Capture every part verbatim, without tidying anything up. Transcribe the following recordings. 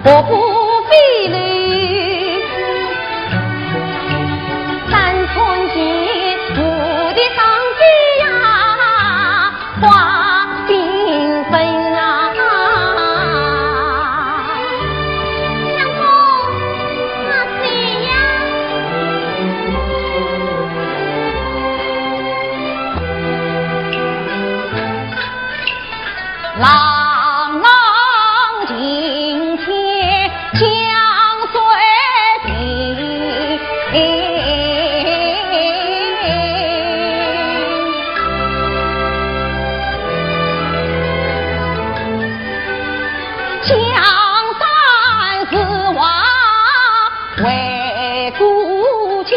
伯父非礼，三寸金，我的上辈呀，花金粉啊。相公，他谁呀？ 朗朗晴天江水平，江山如画为孤寂。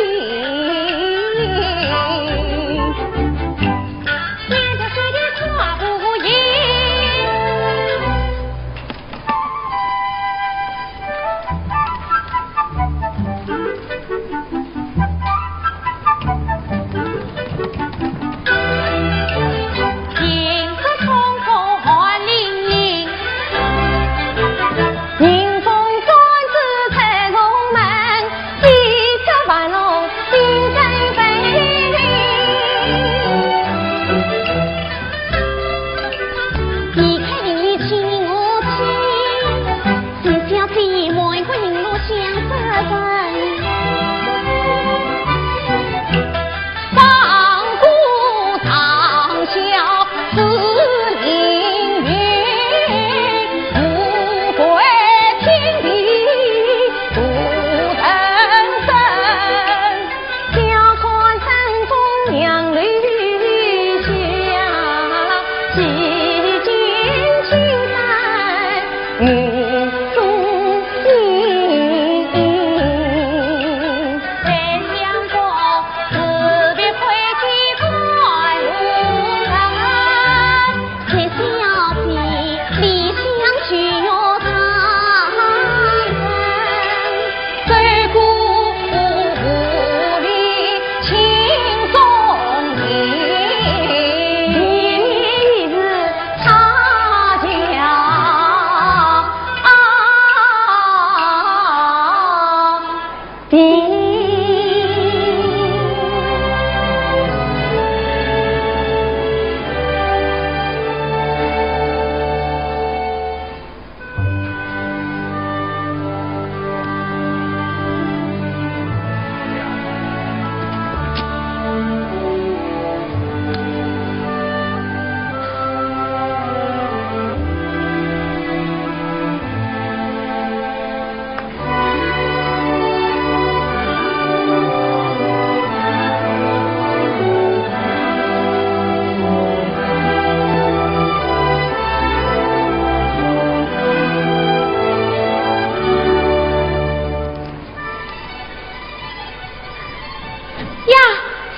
呀，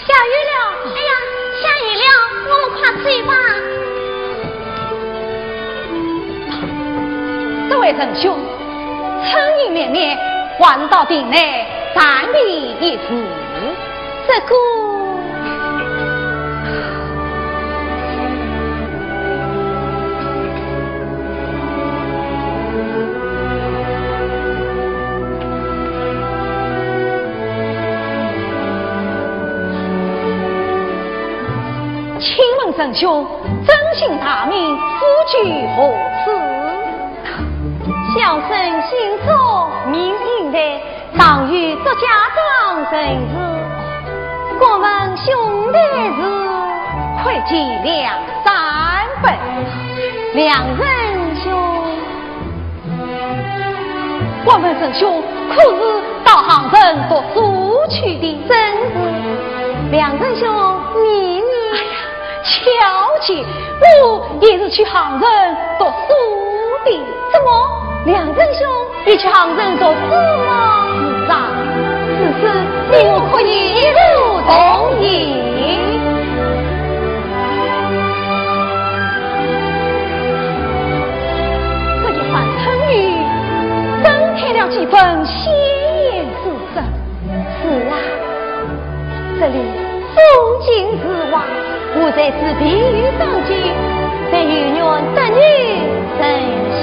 下雨了！哎呀，下雨了，我们快走吧。这位仁兄，春雨绵绵，还到亭内暂避一时。这个 请问仁兄，尊姓大名，祖籍何处？小生姓祝，名应台， 上有祝家庄陈氏，敢问兄台是？快见梁山伯。梁仁兄。敢问仁兄可是到杭州读书去的？正是。梁仁兄，你呢？哎呀， 巧姐，我也是去杭州读书的。怎么，梁仁兄也去杭州读书吗？是啊，此事你我可以一路同行。这一番春雨，增添了几分鲜艳之色。 是啊，这里风景如画，我在此避雨赏景，但有缘得遇仁兄。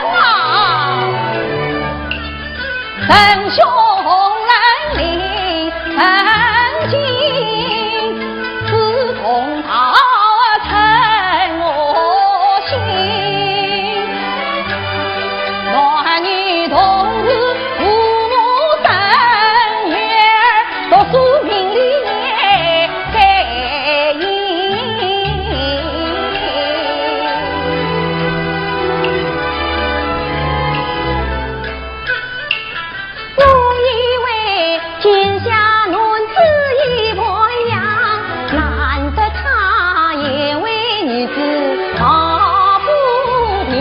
啊！ 我以为天下男子一模样，难得他也为女子抱不平。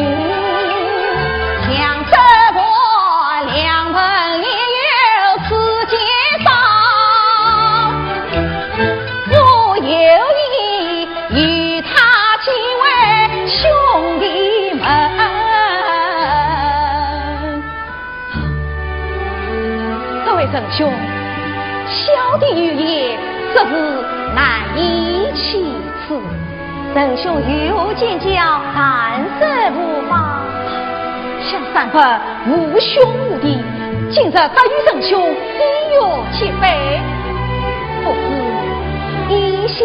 想这个两盆也有此介绍，我有意与他结为兄弟们。 这位仁兄，小弟有言，只是难以启齿。仁兄有何见教，但说无妨。想三伯无兄无弟，今日得与仁兄以约结拜，不知意下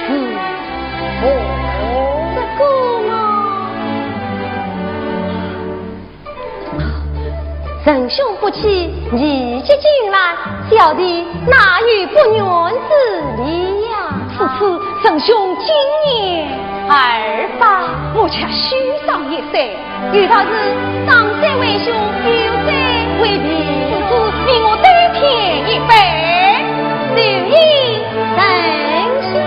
如何？这个嘛，仁兄不起，你即进来，小弟哪有不愿之理呀？此次仁兄今年二八，我却虚长一岁，有道是上岁为兄，有岁为弟，此次你我对天一拜，留意仁兄。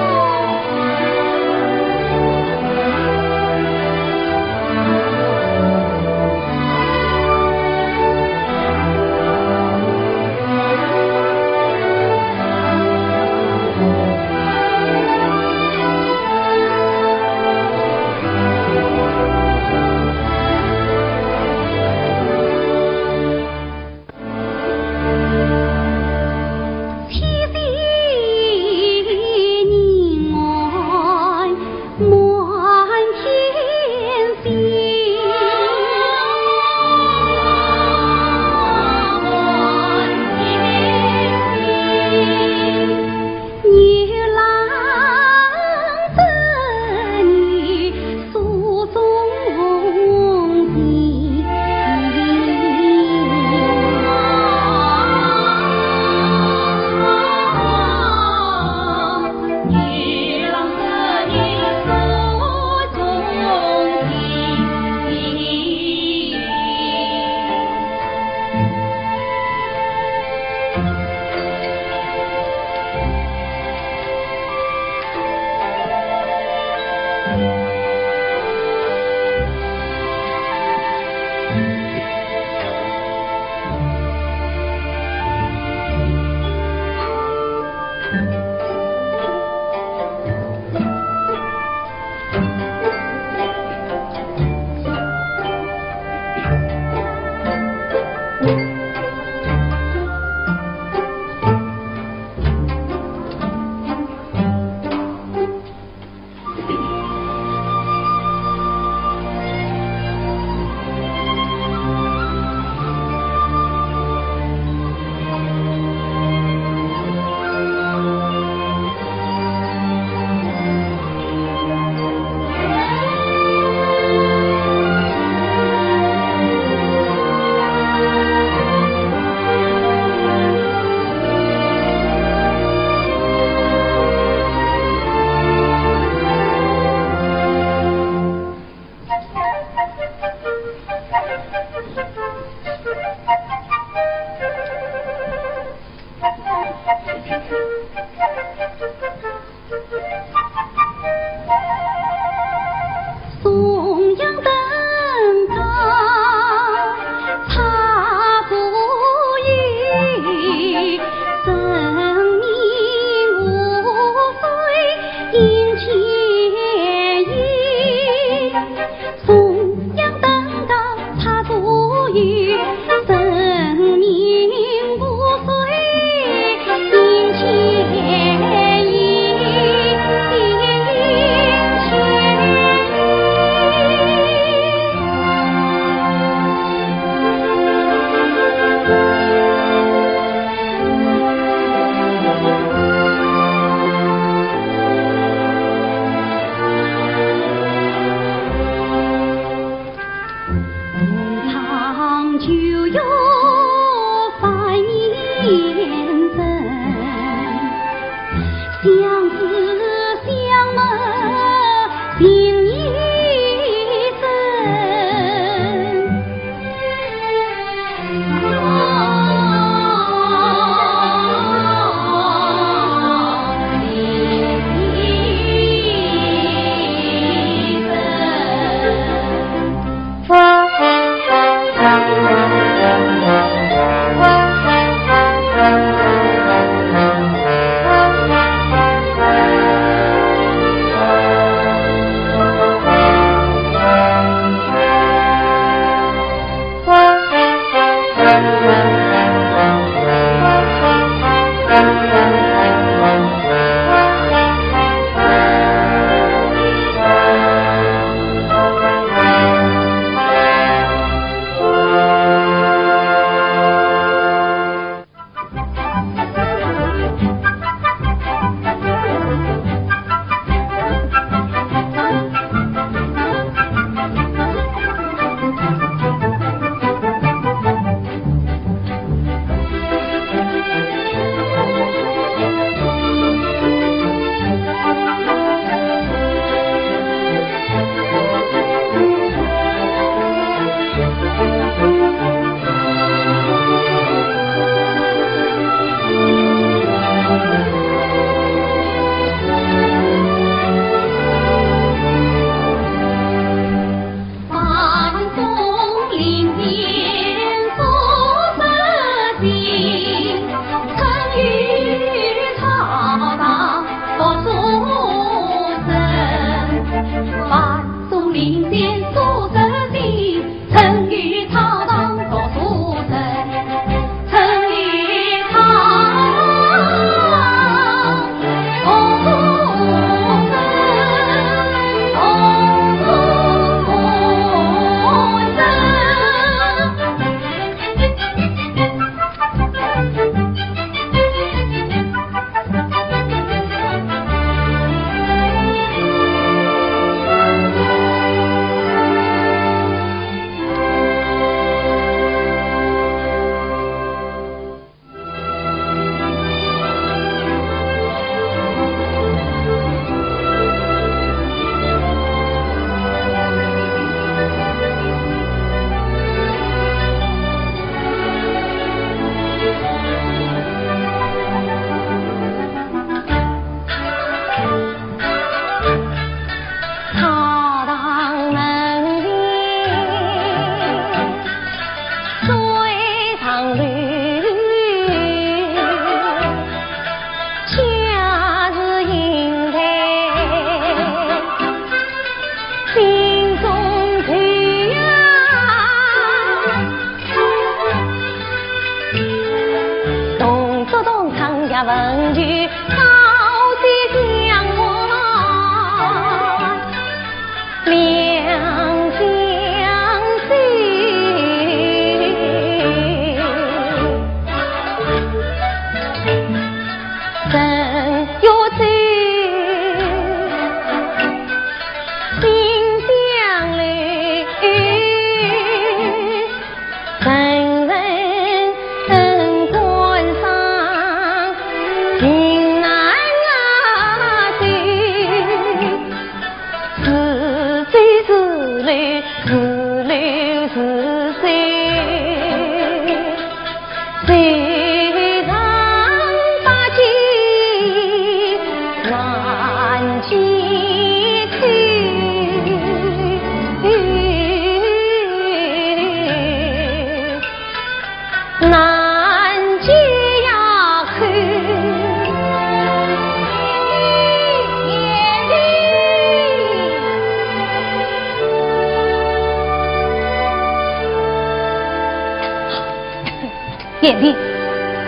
贤弟，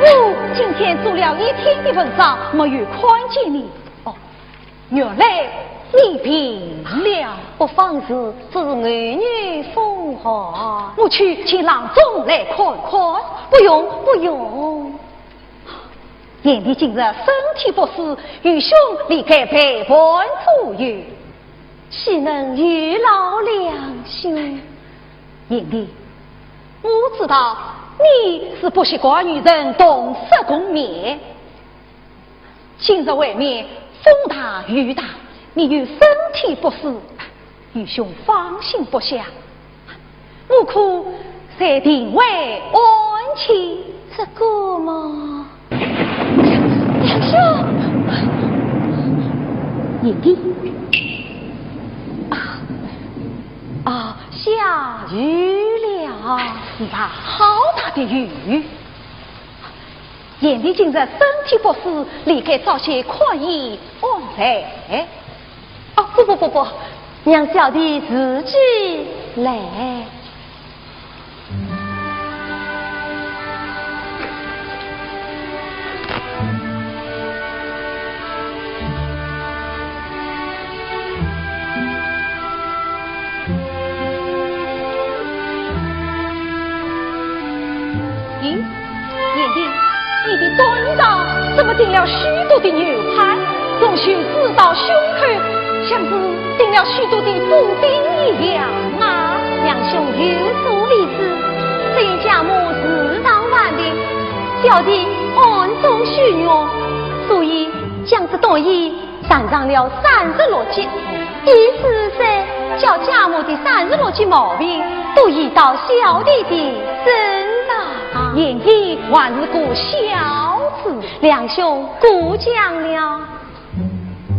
我今天做了一天的文章，没有看见你。哦，原来你病了。不妨事，只是偶尔风寒。我去请郎中来看看。不用，不用。贤弟今日身体不适，愚兄理该陪伴左右。 岂能有劳良兄？贤弟，我知道你是不习惯与人同室共眠。今日外面风大雨大，你又身体不适，愚兄放心不下。 我可在庭外安歇。这个嘛。良兄！贤弟。啊，啊，下雨了。是啊，好大的雨。贤弟今日身体不适，理该早些看医安排。哦，不不不不，让小弟自己来。 咦，贤弟，你的短衣上怎么钉了许多的牛牌？从袖子到胸口，像是钉了许多的补丁一样啊！良兄有所未知，只因家母时常患病，小弟暗中许愿，所以将这短衣 缠上了三十六节，意思是叫家母的三十六节毛病都移到小弟的身上。贤弟还是个孝子。良兄过奖了。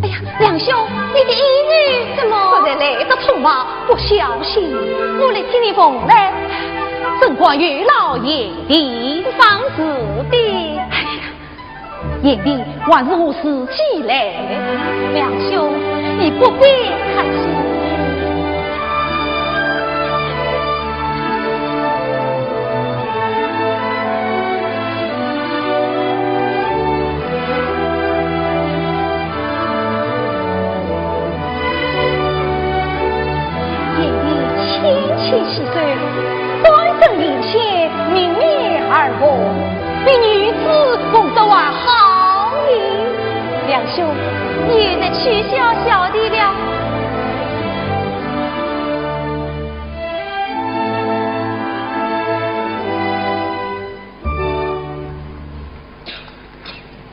哎呀，良兄，你的衣服怎么？实在来得匆忙，不小心。我来替你缝来。真怪有劳贤弟。方是的。哎呀， 贤弟，还是我自己来。良兄，你不必客气。贤弟，轻轻洗手，半生灵仙，明面而红。 比女子红得还好哩。良兄，你在取笑小弟了。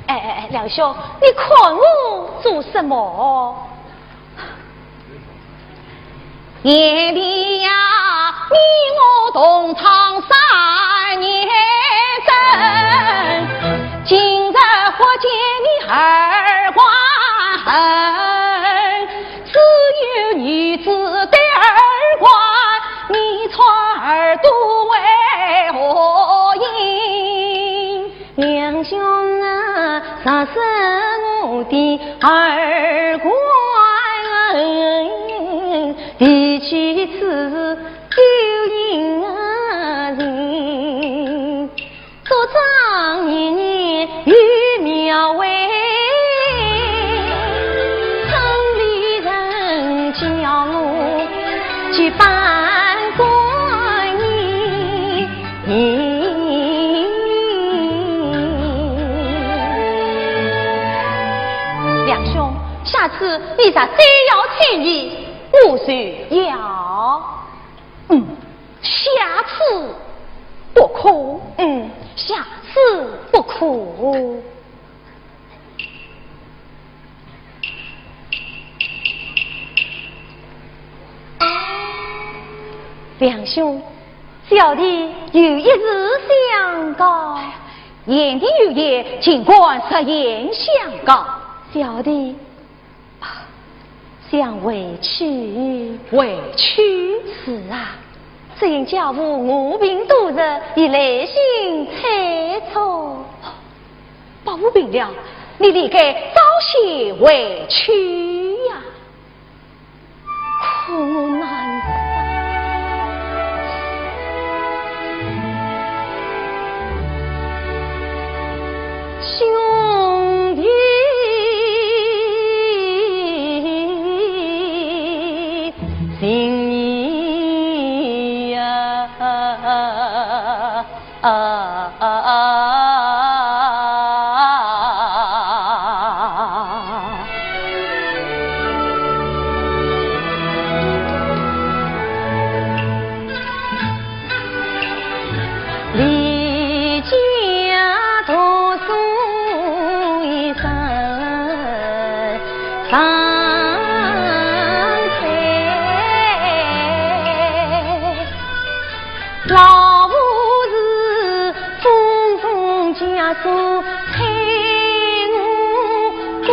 哎哎哎，良兄，你看我做什么？ 贤弟呀，你我同窗三年整，今日忽见你耳光痕，只有女子的耳光，你穿耳朵为何影？ 良兄啊，若是我的耳光，提起此事有人情，多张年年有庙会，村里人叫我去扮官呢。 良兄，下次你若再要请医，我就要。嗯，下次不可。嗯，下次不可。 良兄，小弟有一事相告。贤弟有言，尽管实言相告。小弟，啊，想回去。回去？是啊，只因家父卧病多日，已累性衰弱。 伯父病了，你理该早些回去呀。可我难。老夫是风风家书催我归，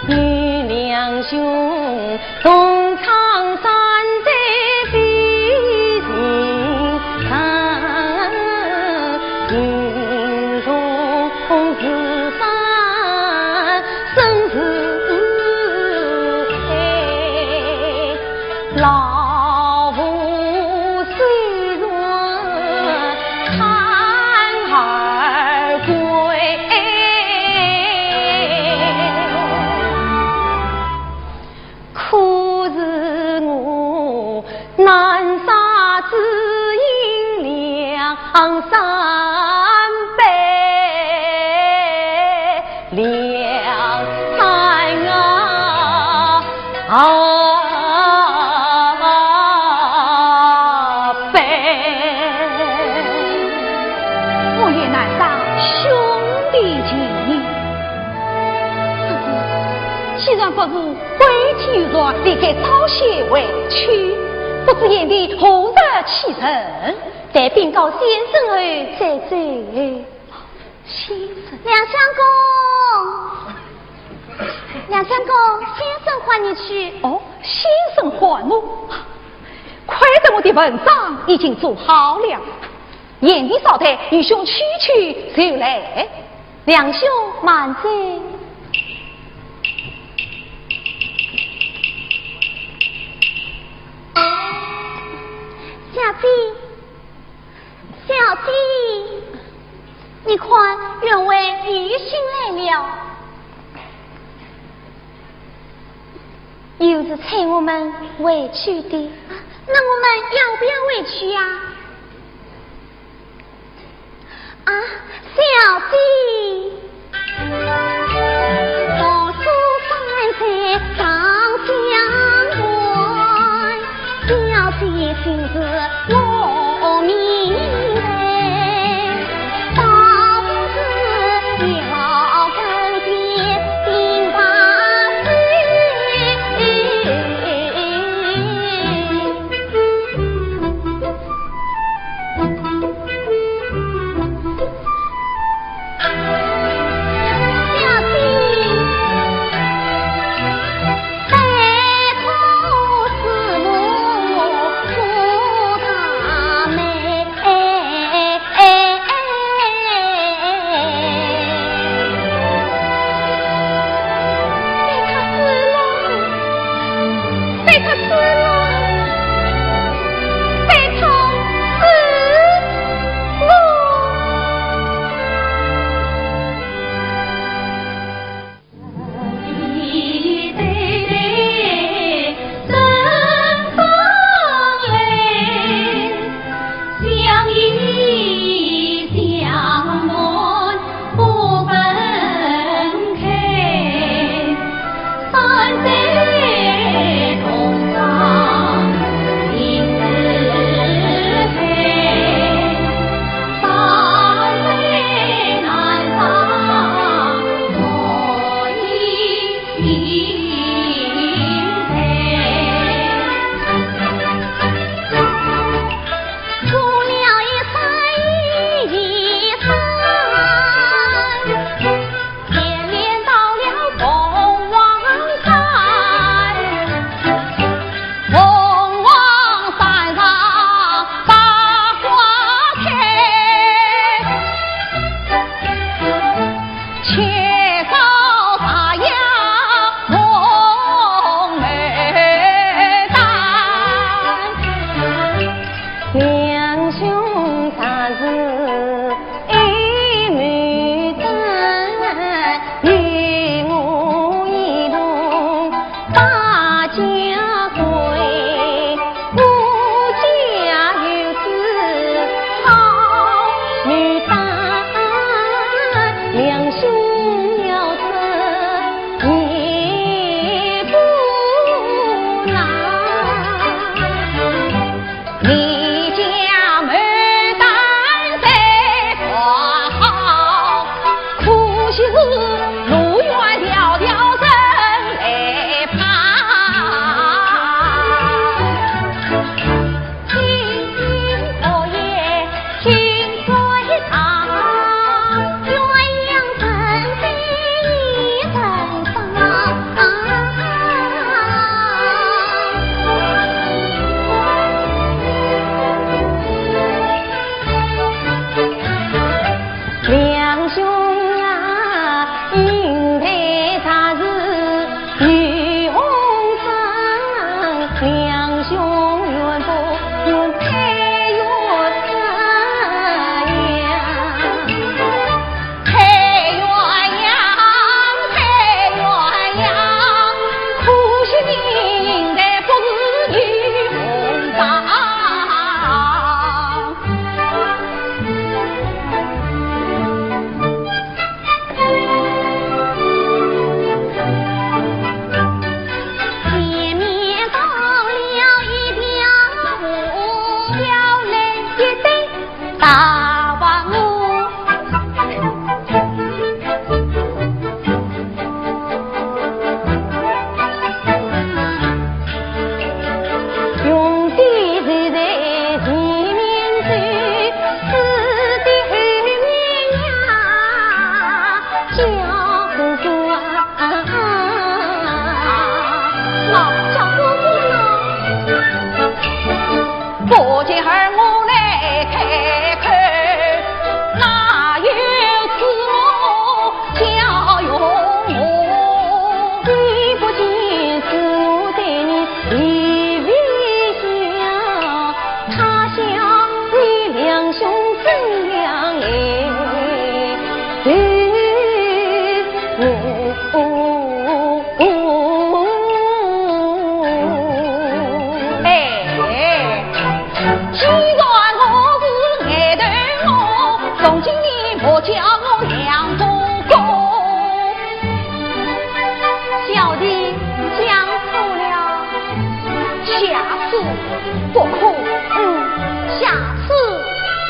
与两兄 同唱山水比情长，情重似山，深似海。老夫虽然叹儿归。 可是我南沙只有梁山伯，梁山啊，啊，伯。我也难当兄弟情。 只是既然不是，回去又说你该早些回去，不知贤弟何日启程？待禀告先生后再走。先生。梁相公，梁相公，先生唤你去。哦，先生唤我？亏得我的文章已经做好了。贤弟稍待，愚兄去去就来。 梁兄慢走。小姐，小姐，你看，员外又醒来了。又是催我们回去的。啊，那我们要不要回去呀？ 啊，小姐。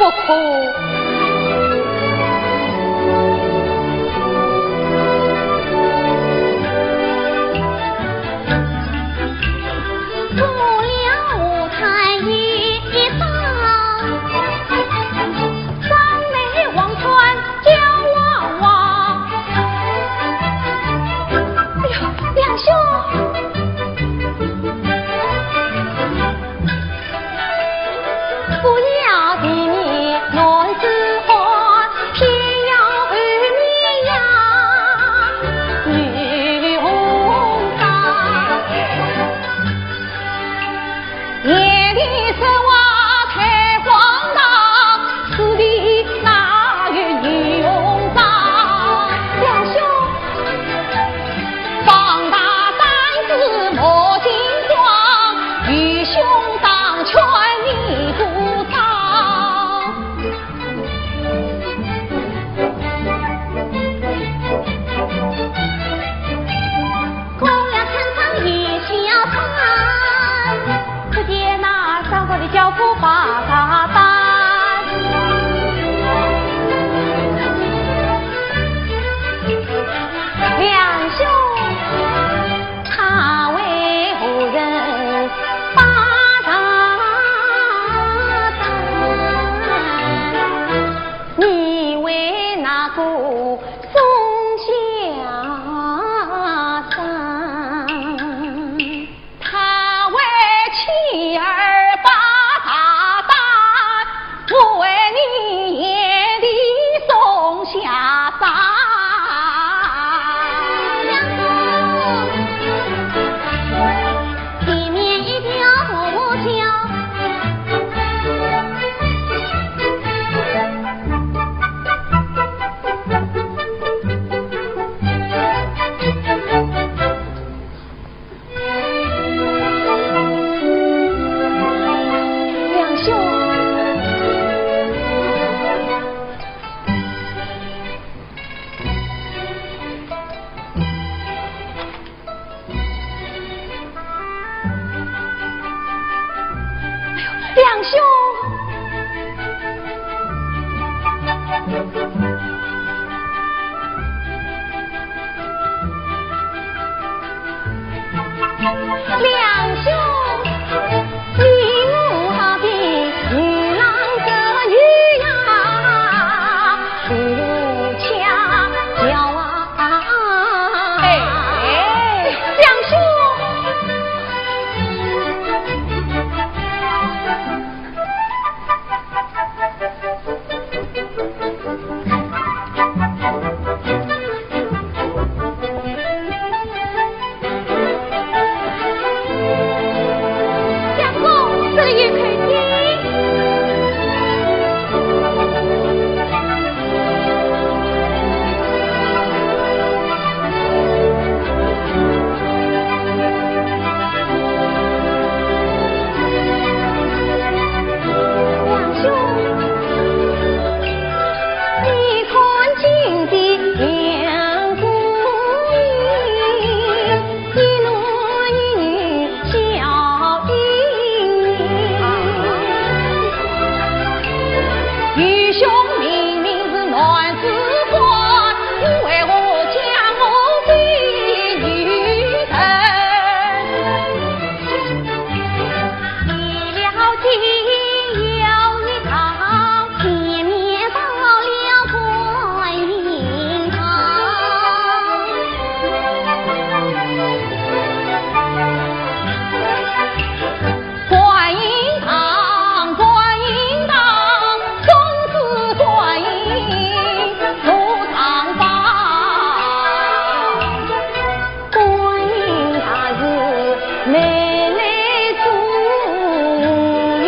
不可。哎呀，梁兄！ 梁兄，他为何人把茶担？你为哪个送下山？ 他为妻儿把茶担，我为你贤弟送下山。前面一条，后桥。 梁兄。哎呦，梁兄！ 梁兄，你我的情郎歌女呀，无家桥啊。哎，梁兄。 相公，这里有口井。 梁兄，你看今的阳光明，一男一女笑盈盈。愚兄明明是男子汉，你为何将我比女人？ 观音堂，观音堂，总是观音坐上方。观音大士，慢来助我与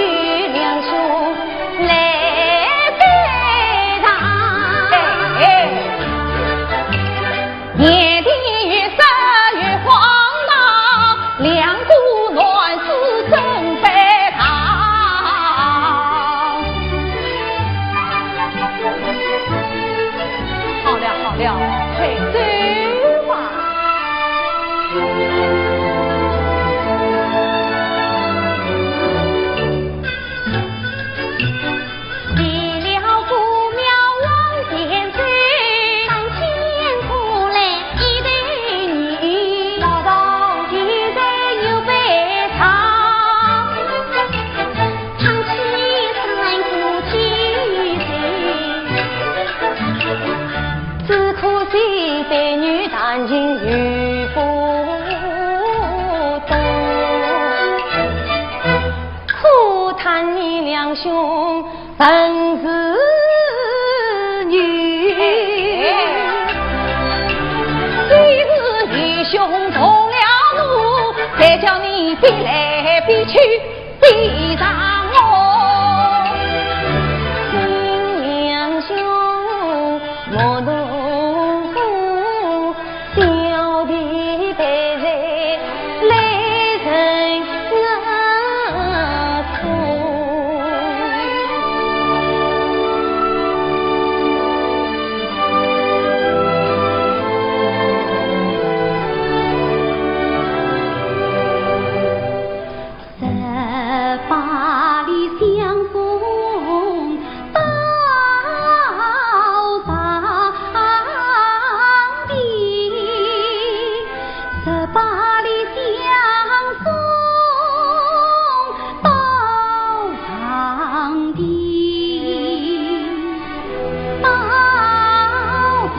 梁兄来拜堂。哎，哎。 年底月十月黄堂，两个男子正拜堂。好了好了，快走吧。比来比去比上我。新娘兄，莫动怒，小弟陪在来人啊。十八里相送到床边，十八里相送到床边，到床边。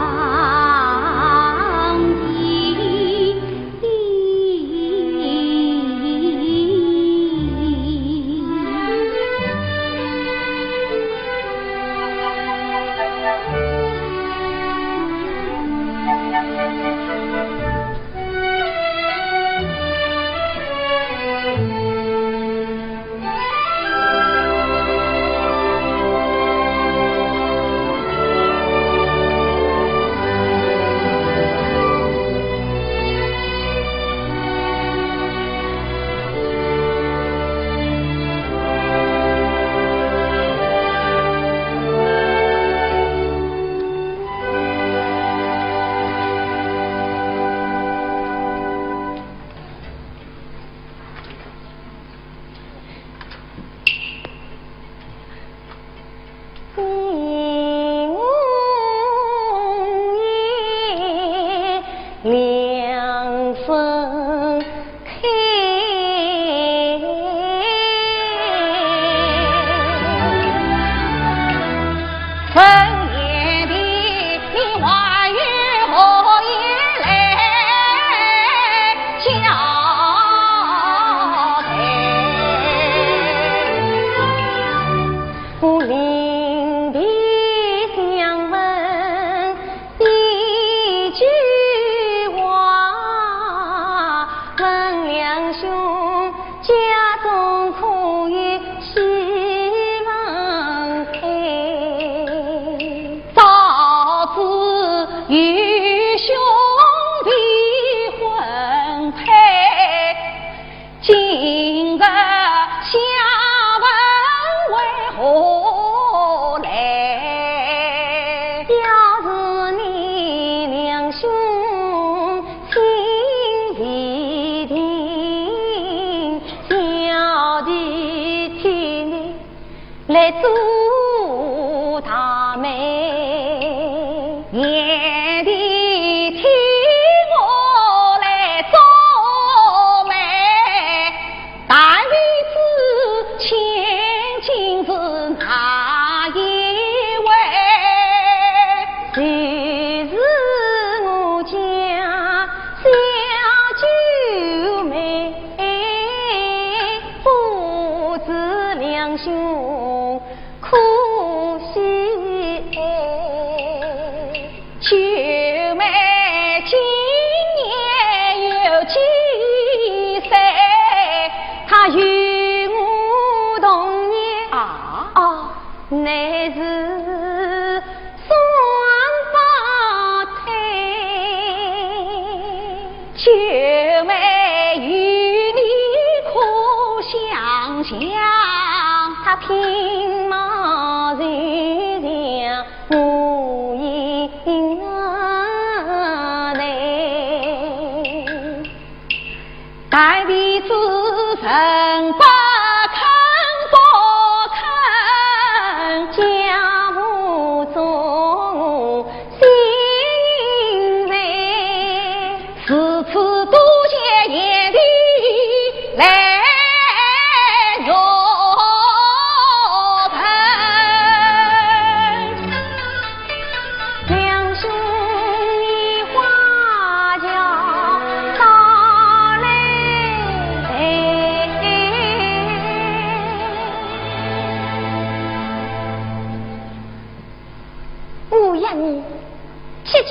七巧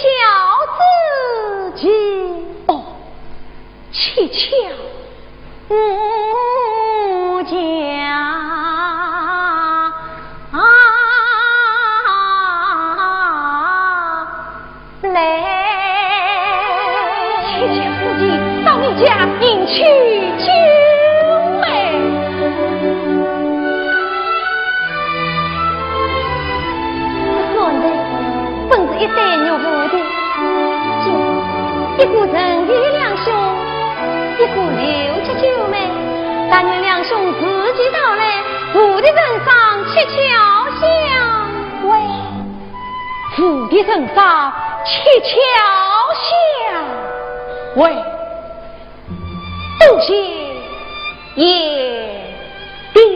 之计。哦，七巧。我家来。七姐夫妻到你家迎娶九妹。我算来本是一对玉蝴蝶，今一个陈氏两兄，一个刘家九妹，但愿两兄如期到来，蝴蝶成双，七巧相会。 蝴蝶成双，七巧相会，多谢贤弟。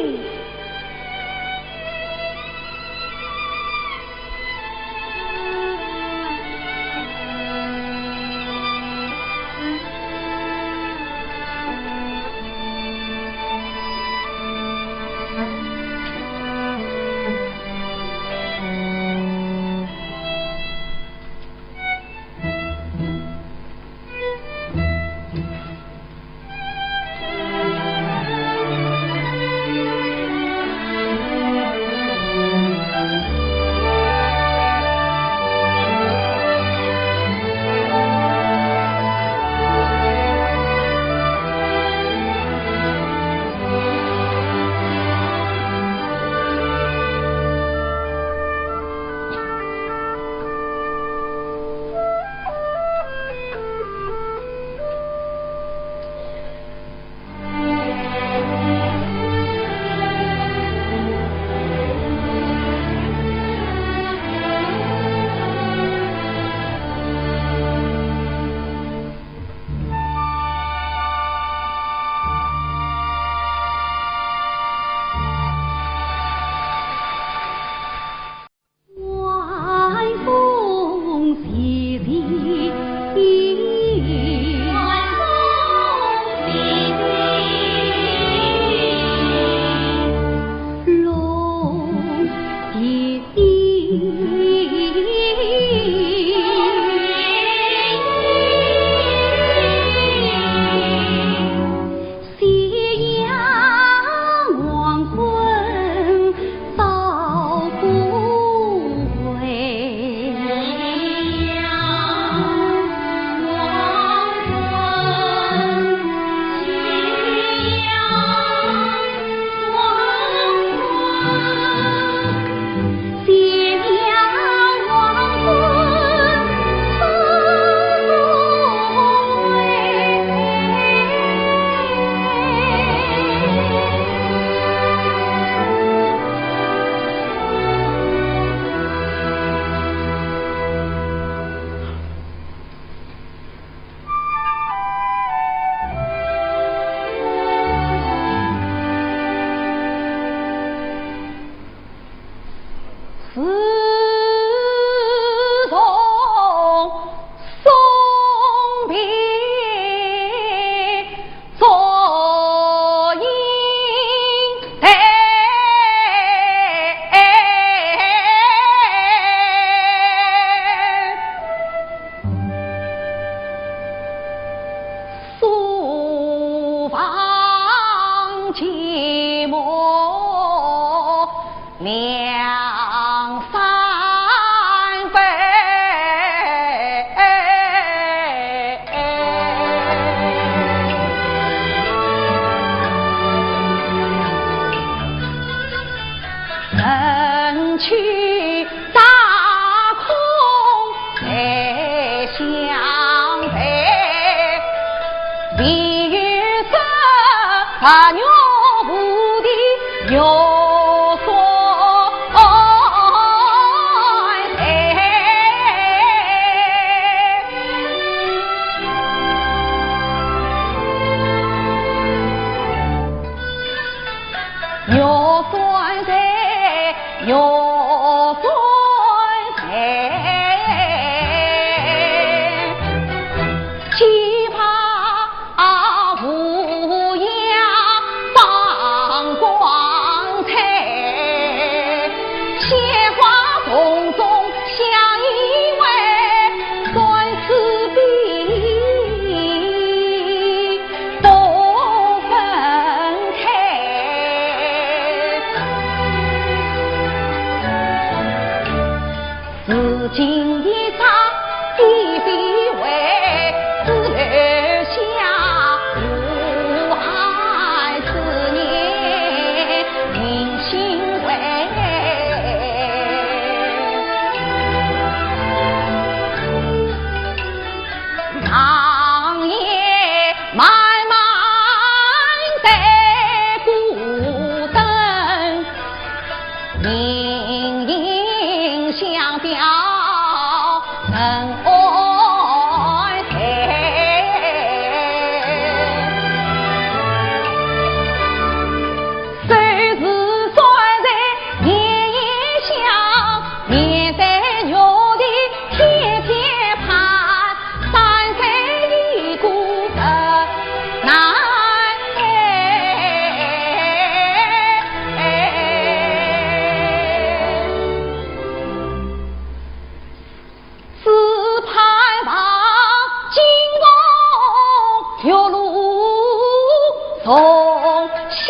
同相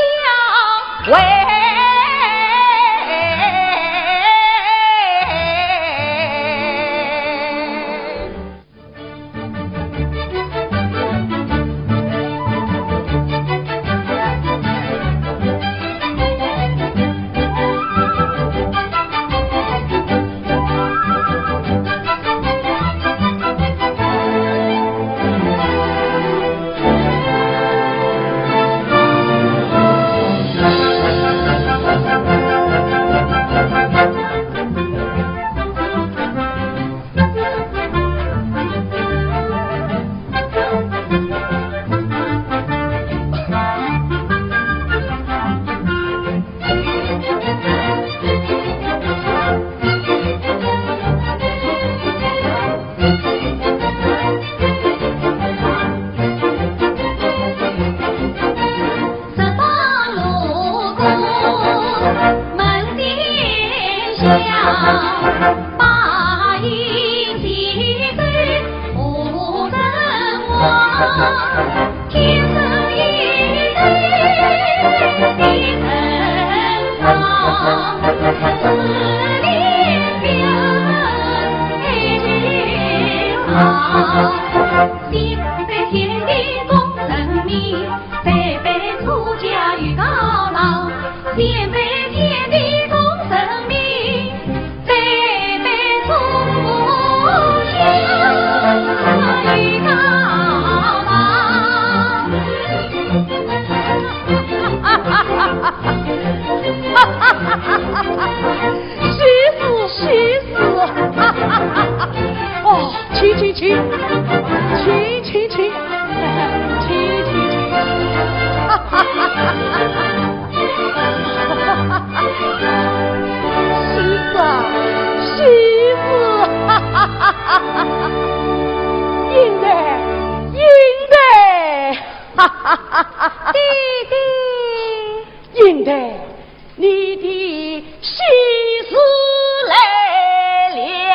会。喜事，喜事！哦，请，请，请，请，请，请，请，请。喜事，喜事！英台，英台！弟弟。 英台，你的喜事来了。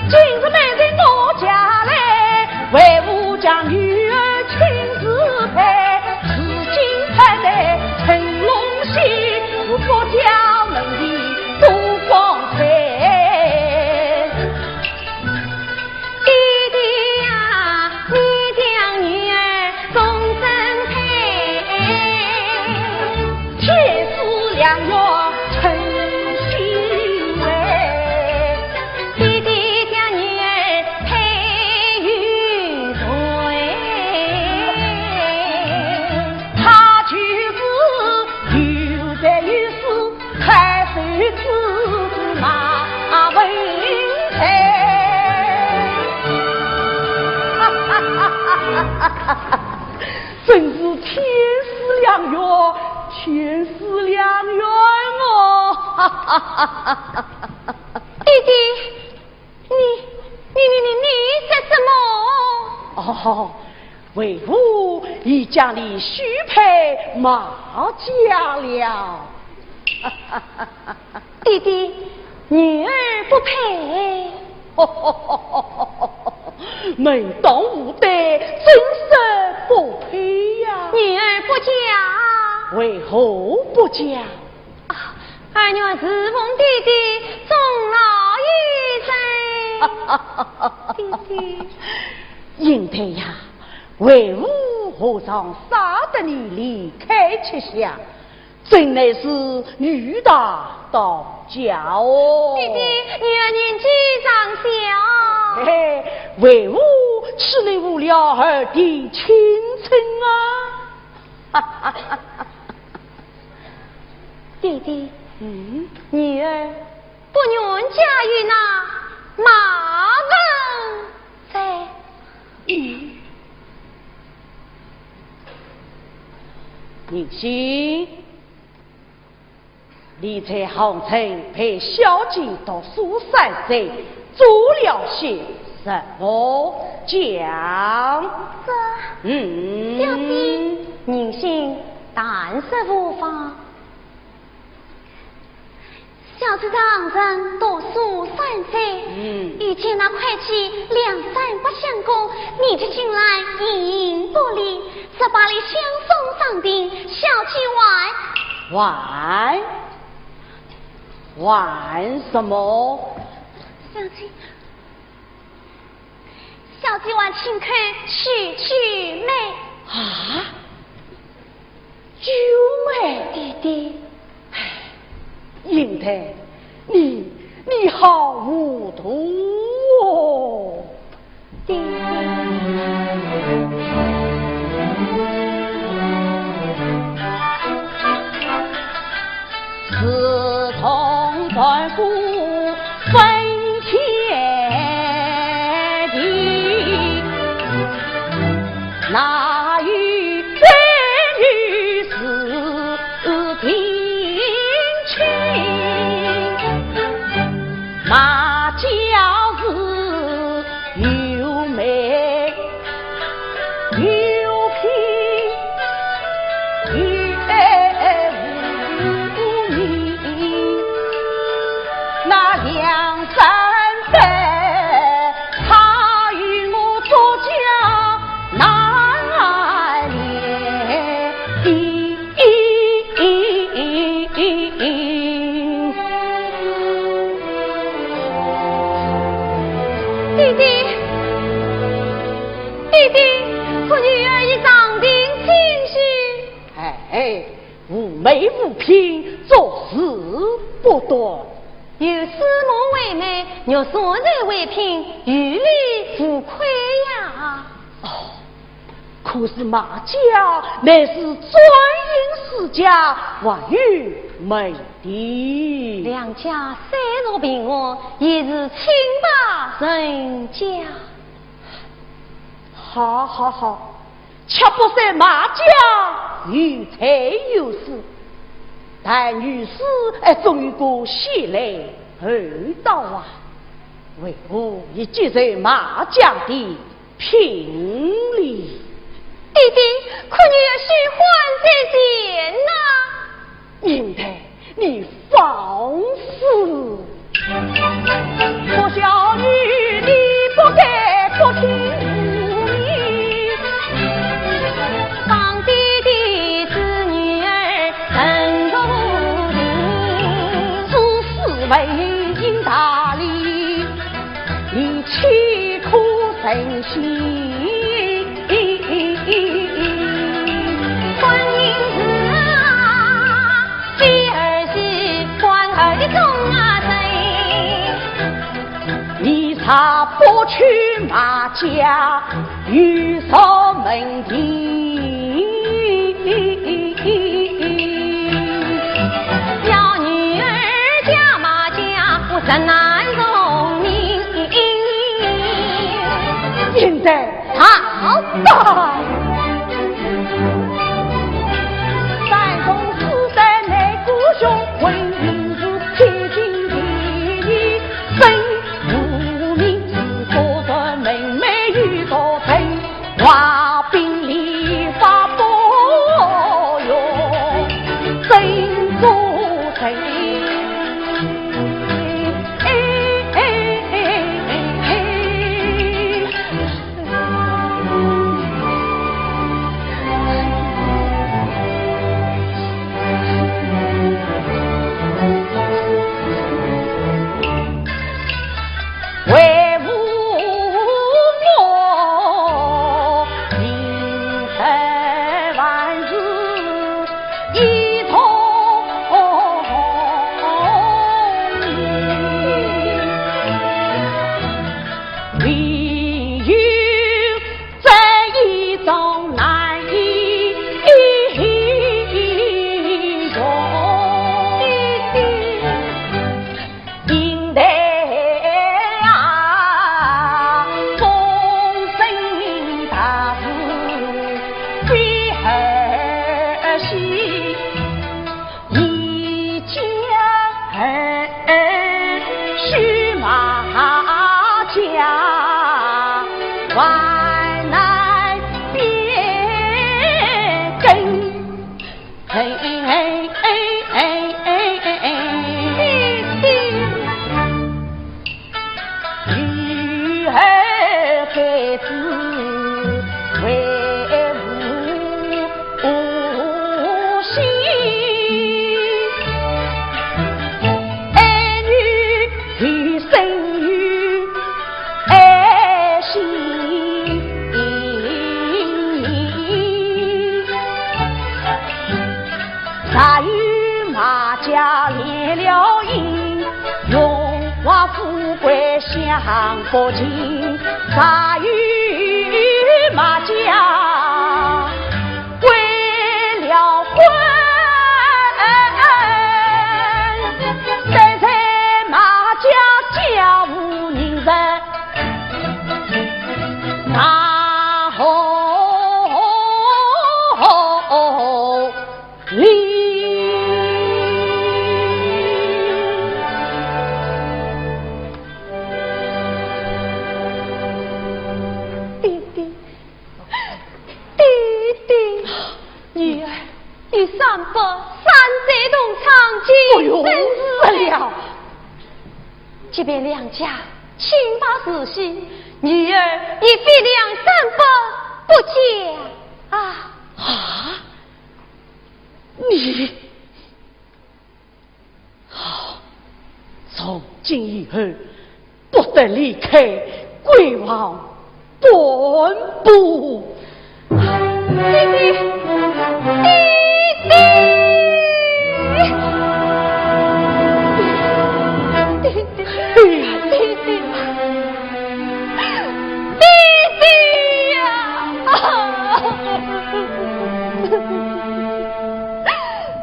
今日妹在我家来，为父将女儿亲自配，如今盼得成龙喜，我不叫门第多光彩。 弟弟呀，你将女儿终身配，天赐良缘称心为。弟弟将女儿配与谁？他就是有财有势， 太岁子马文才。真是天赐良缘，天赐良缘哦！弟弟， 你，你，你，你，你说什么？哦，为父已将你许配马家了。弟弟，女儿不配。门当户对，怎说不配呀？女儿不嫁。为何不嫁？ 啊，儿女侍奉爹爹终老一生。爹爹。英台呀，为父何尝舍得你离开戚家？真乃是女大当嫁哦。爹爹，女儿年纪尚小。嘿嘿，为父岂能误了儿的青春啊？ 爹爹，嗯？女儿不愿嫁与那马文才。嗯。明心，你在杭州陪小姐读书三载，做了些什么？讲。这，嗯。小姐，明心但说无妨。小姐在杭城读书三载，嗯。遇见那会稽梁山伯相公，你就进来一言不理，只把你相送上庭，小姐还……还？还什么？小姐，小姐还请客叙旧霉。啊？ 九妹。爹爹。唉，英台，你，你好糊涂哦。爹爹。自从断骨 分天地，哪有男女私定情？马家是有媒 有聘有聘，那梁山伯，他与我做家难联姻。爹爹， 爹爹，可女儿已上庭听信。哎，无媒无聘，作死不断。有师母为媒，玉簪为聘，有理无亏呀。哦，可是马家乃是簪缨世家，还有媒的。梁家虽然贫寒，也是清白人家。 好，好，好，却不说马家有财有势，待女婿哎，总有个先来后到啊，为何一见在马家的聘礼？爹爹，可女儿须还在前呐。 英台，你放肆！做小女的不该不听你。放爹爹是女儿真不听。做事为人大礼， 你岂可忍心？婚姻事啊，非儿戏，官儿的中啊谁？你若不娶马家， 有啥问题？要女儿嫁马家，我实难从命。现在好吧。山东四山内孤雄，婚姻是天经地义，生 无名是果断门楣与刀头，画饼理发不用真做成。唐伯虎，杀于马家，为了官，在在马家家无人在，那何理？ 爹爹，爹爹，女儿与三伯三代同堂，今哎呦，生死不了。即便两家清白如许，女儿亦非两三伯不嫁啊！啊？你 好，从今以后，不得离开闺房半步。爹爹，爹爹，爹爹，爹爹。 爹爹呀！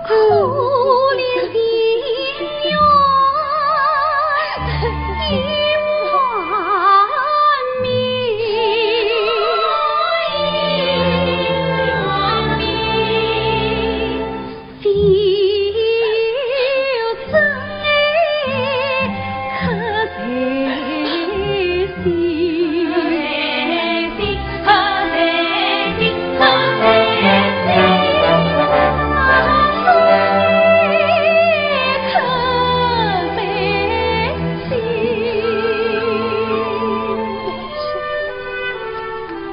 可怜的女儿已晚眠。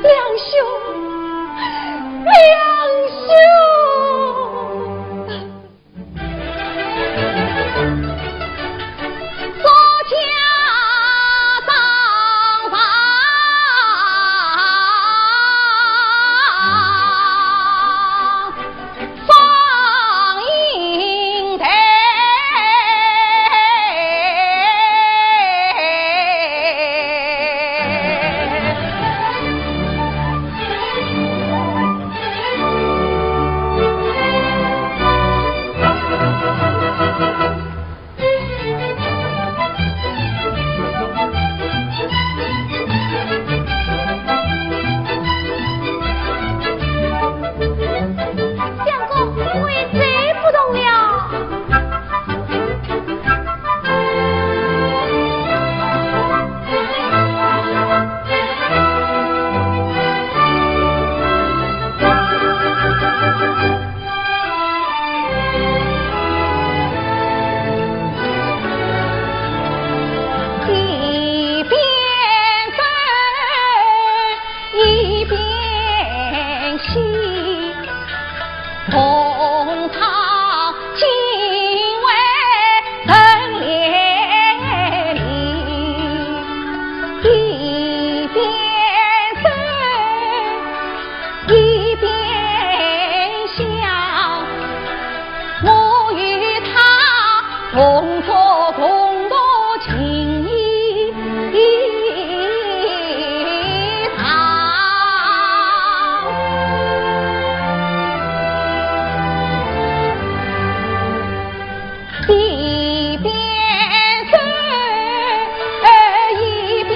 梁兄，梁兄！相公，我也走不动了。 一边走一边想，同堂敬畏 等联礼，一边走一边想，我与他同桌同读情谊长。 一边走一边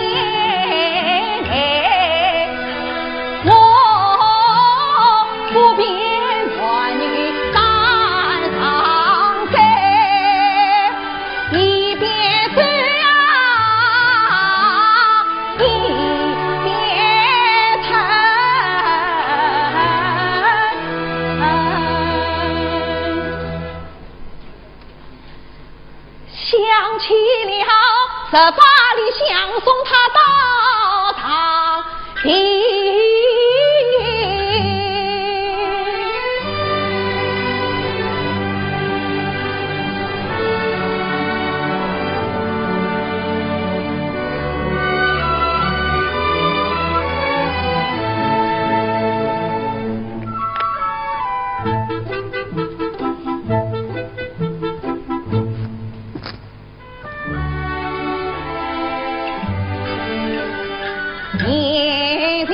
年前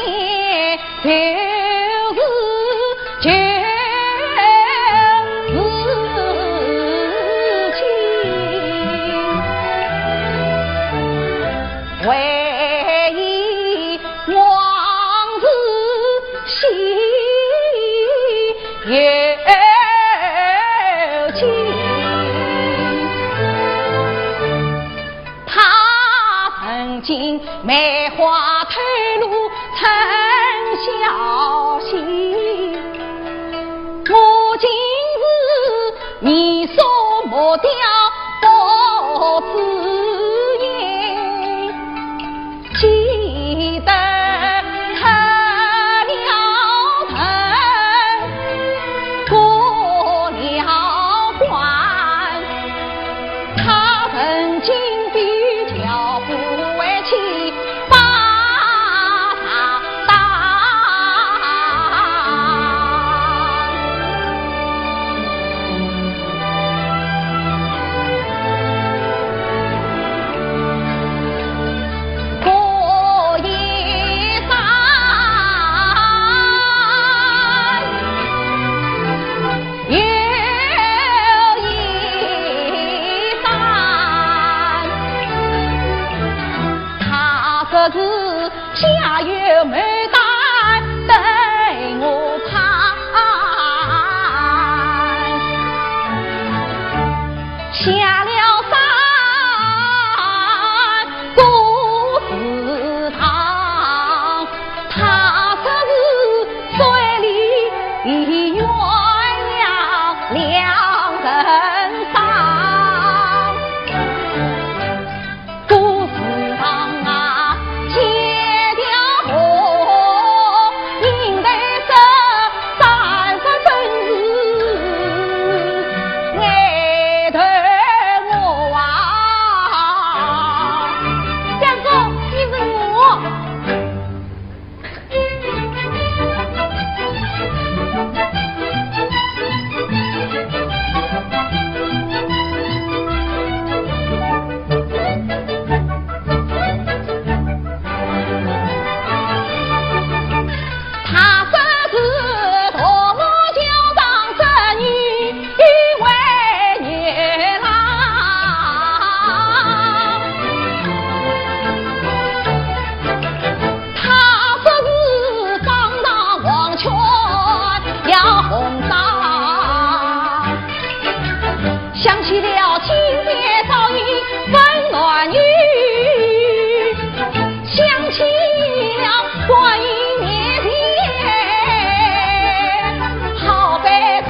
旧事旧事情，回忆往事心又惊。 他曾经梅花吐露春晓醒，我今是面纱木雕不知影。记得他了门，过了关， 他曾经比脚步为起巴掌大。过一山 又一山，他说是家有牡丹等我盼。 下了山，过池塘，他说是水里鸳鸯两人伤。 古时常啊，借条河，应对这三分真是爱得我啊。相公，你是我。 他说是大漠江上这女一位女郎。 他说是方丈黄泉要红妆，想起了今天早已分男女，想起了观音面前好悲伤。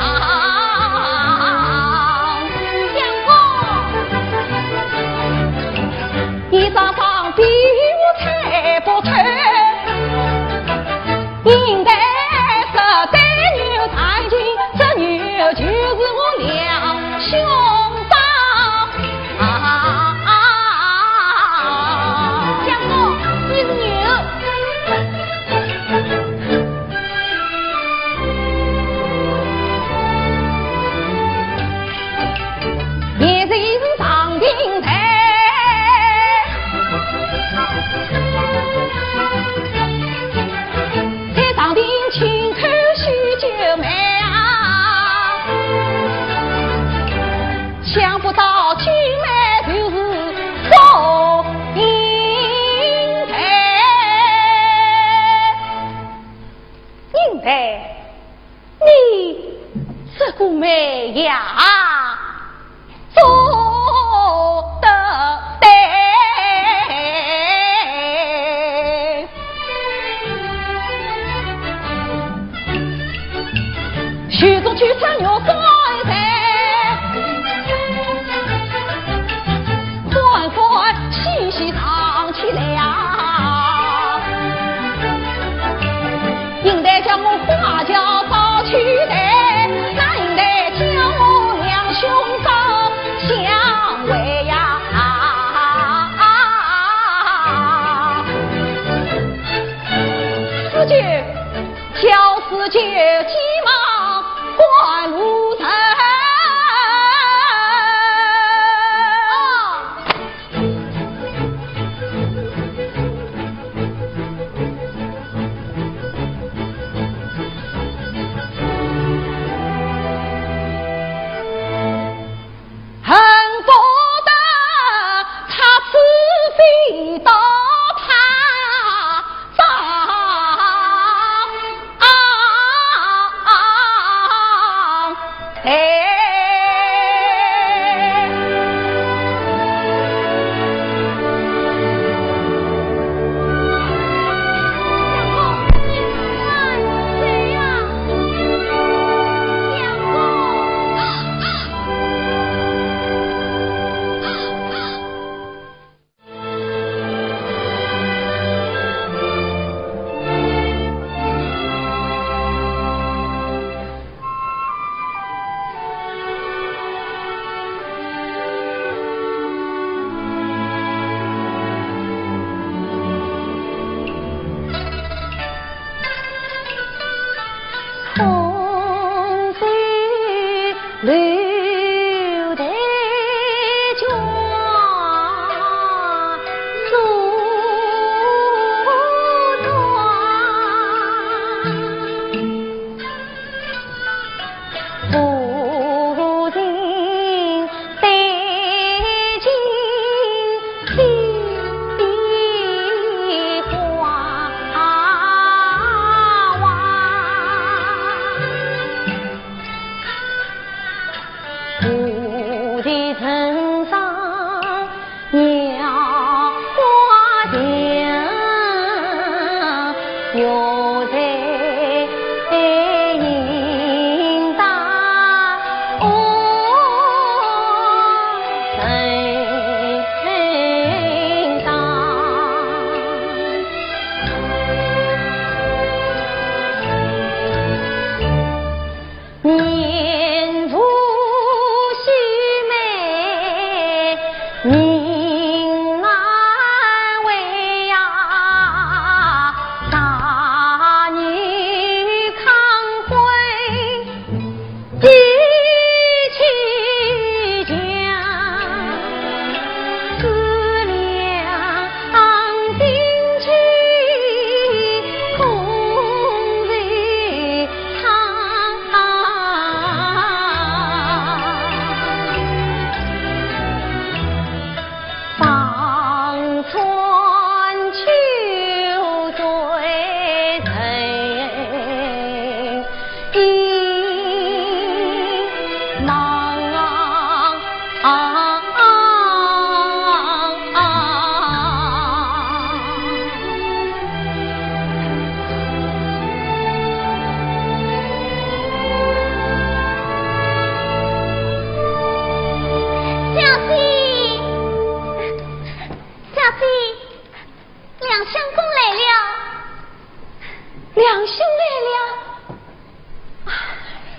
相公， 衣裳上比我穿不透，应该是对牛弹琴，这牛就是我两兄长。啊，相公，你是牛。 也是一场定台，在场定亲口许九妹啊，想不到九妹就是祝英台。 英台，你这个媒呀，做得对。许宗去穿越山山，欢欢喜喜唱起来呀。 英台叫我花轿早去来，那英台叫我两兄长相会呀。四舅，叫四舅急忙赶路程。啊。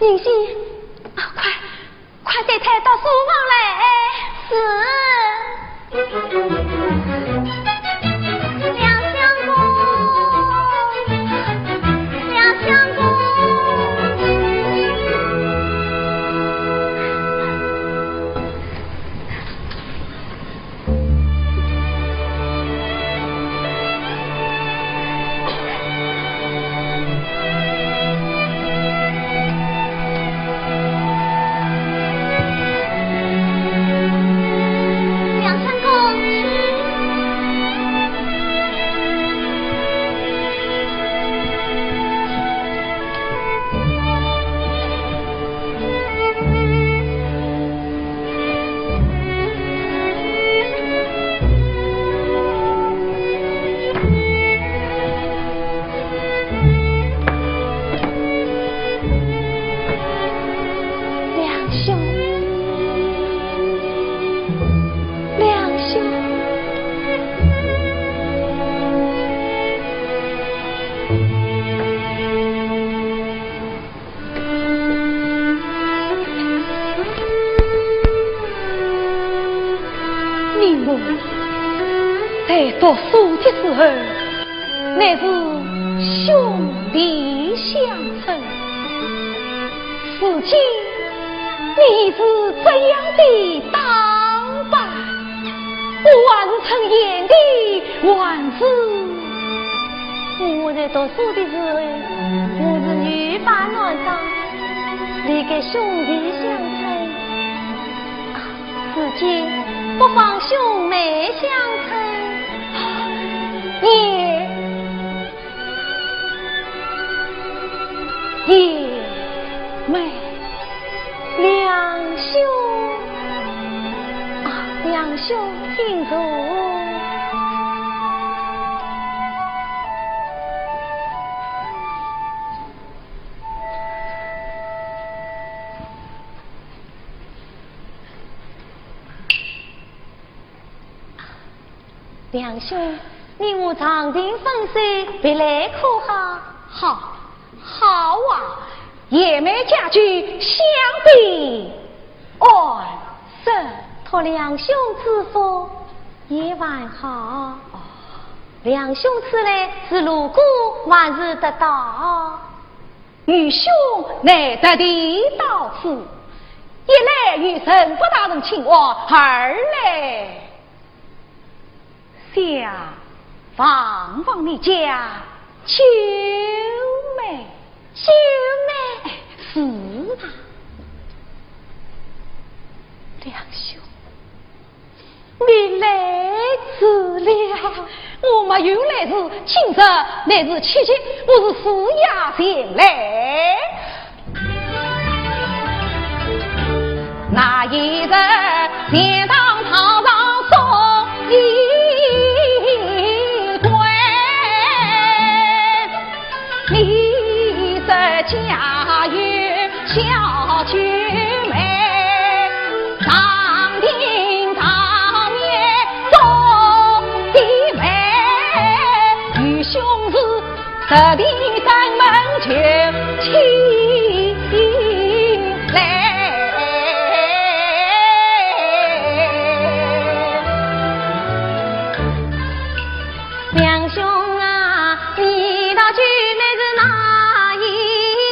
林夕，啊，快，快带她到书房来。是。梁相公，梁相公。 梁相公。 梁兄，梁兄。 你我在读书的时候，乃是兄弟相称。如今你是这样的打扮，我还是曾言的，还是我在读书的时候，我是女扮男装，你个兄弟相称。啊，如今不妨兄妹相称，也，也美。 梁兄，啊，梁兄，请坐。梁兄，你我长亭分手，别来可好？好， 好啊，贤妹佳句，想必安生。托梁兄之福，也还好。哦，梁兄此来是路过，还是得道？愚兄乃特地到此，一来与陈福大人请安，二来 想望望你家九妹。九妹？是啊。梁兄，你来迟了。我没有来迟，今日乃是七七，我是自夜前来。 那一日，钱塘道上送一官，你这家有小九妹，长亭堂面送的媒，愚兄是 特地登门求亲来。梁兄啊，你道九妹是哪一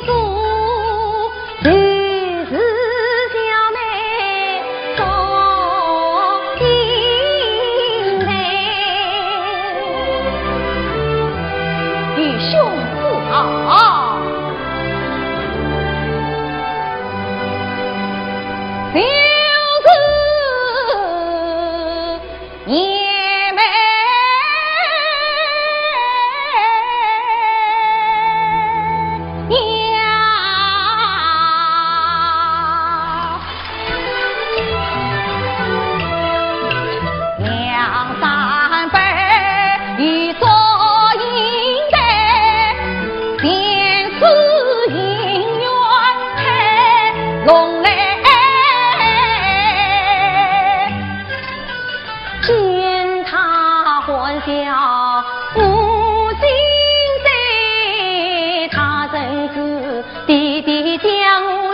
个？ 就是小妹送进来。愚兄自道，就是贤妹呀。梁山伯与祝英台，前世姻缘配龙来。 见他欢笑无心哉，他怎知弟弟将我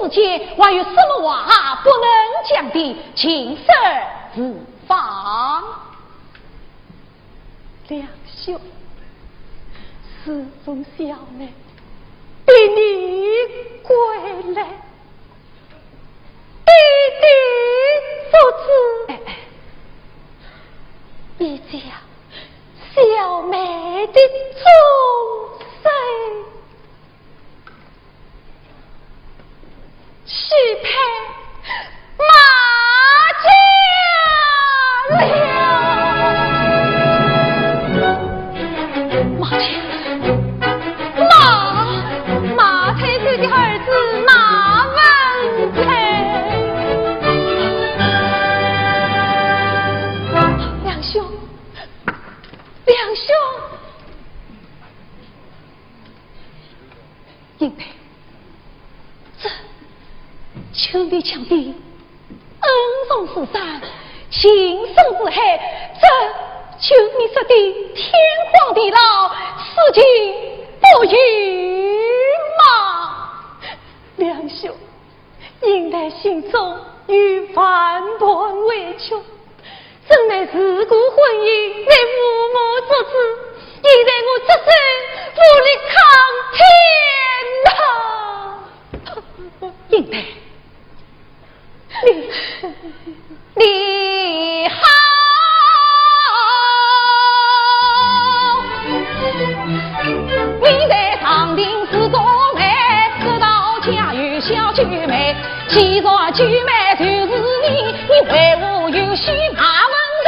间还有什么话不能讲的，尽说而放。梁兄，自从小妹比你归来，爹爹做主。哎，哎，一家小妹的终身，许配马家了。马家，马，马太后的儿子马文才。梁兄，梁兄。 应台，这，就你讲的恩重似山，情深似海，这，就你说的天荒地老，此情不移嘛。梁兄， 应台心中有万般委屈，真乃事故婚姻，乃父母所致，现在我只身无力抗天呐。应台，你，你好。 你在长亭之中美，知道家有小九妹，既然九妹就是你，你为何又喜马文才？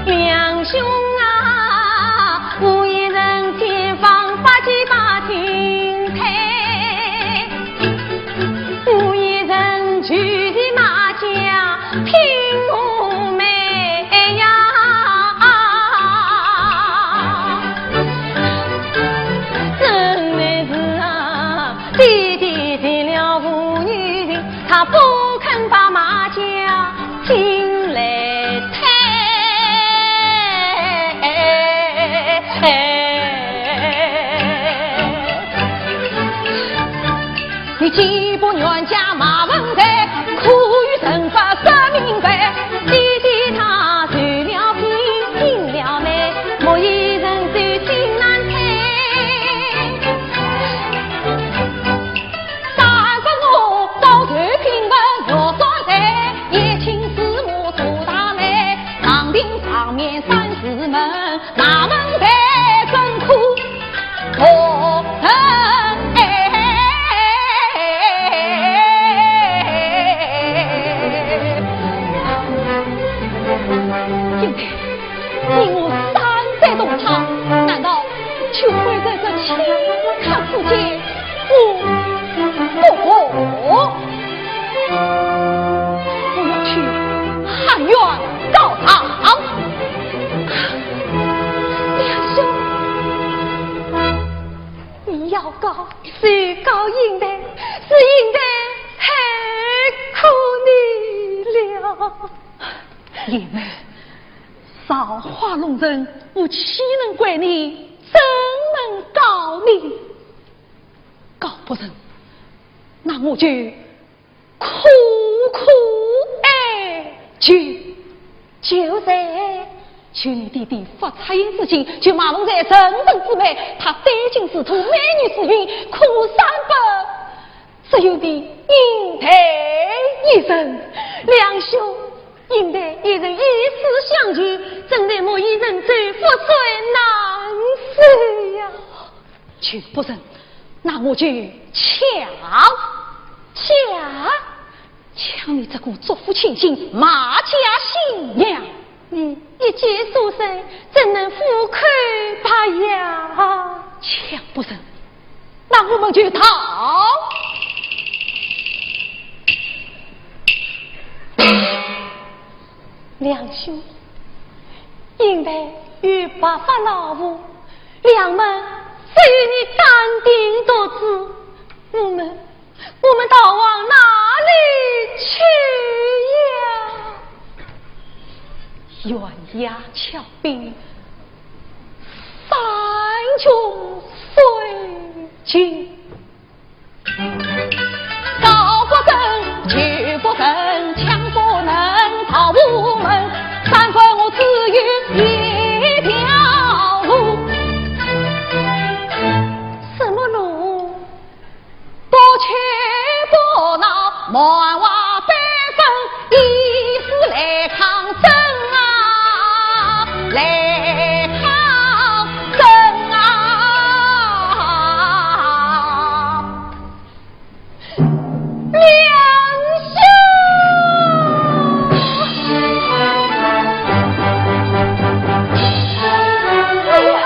梁兄啊，我一人前方八记八听推，我一人就在马家 听我妹呀，真乃是啊，爹爹成了无女人，他不肯把马家进来推。 你既不愿嫁马文才，可与人法说明白。爹爹他受了病，病了妹，我一人走进难推。三个我到头平稳若山台，一亲四母做大媒，长亭上面三四门， 那门在门口做人哎。今天你我三代同堂，难道就毁在这顷刻之间？不，不，不！ 我要去喊冤告状。梁兄，你要告就告应台，是应台害苦你了。应台，造化弄人，我岂能怪你？怎能告你？告不成，那我就 苦苦哀求。求谁？求你爹爹发恻隐之心，救马文才成人之美，他对镜如图，美女如云，可善不？只有你应台一人。梁兄，应台一人一世相求，怎奈我一人走，覆水难收呀。 求不成，那我就抢。抢？抢你这个祝福千金马家新娘。你一介书生，怎能糊口罢呀？抢不成，那我们就逃。 梁兄，应台有白发老父，梁门只有你担定独子，我们，我们逃往哪里去呀？悬崖峭壁，山穷去。高不成，低不成，强不能，逃无门，三关我只有一条路。什么路？不去不闹，漫画悲愤，一世来抗争啊，来抗争啊！娘呀！娘呀！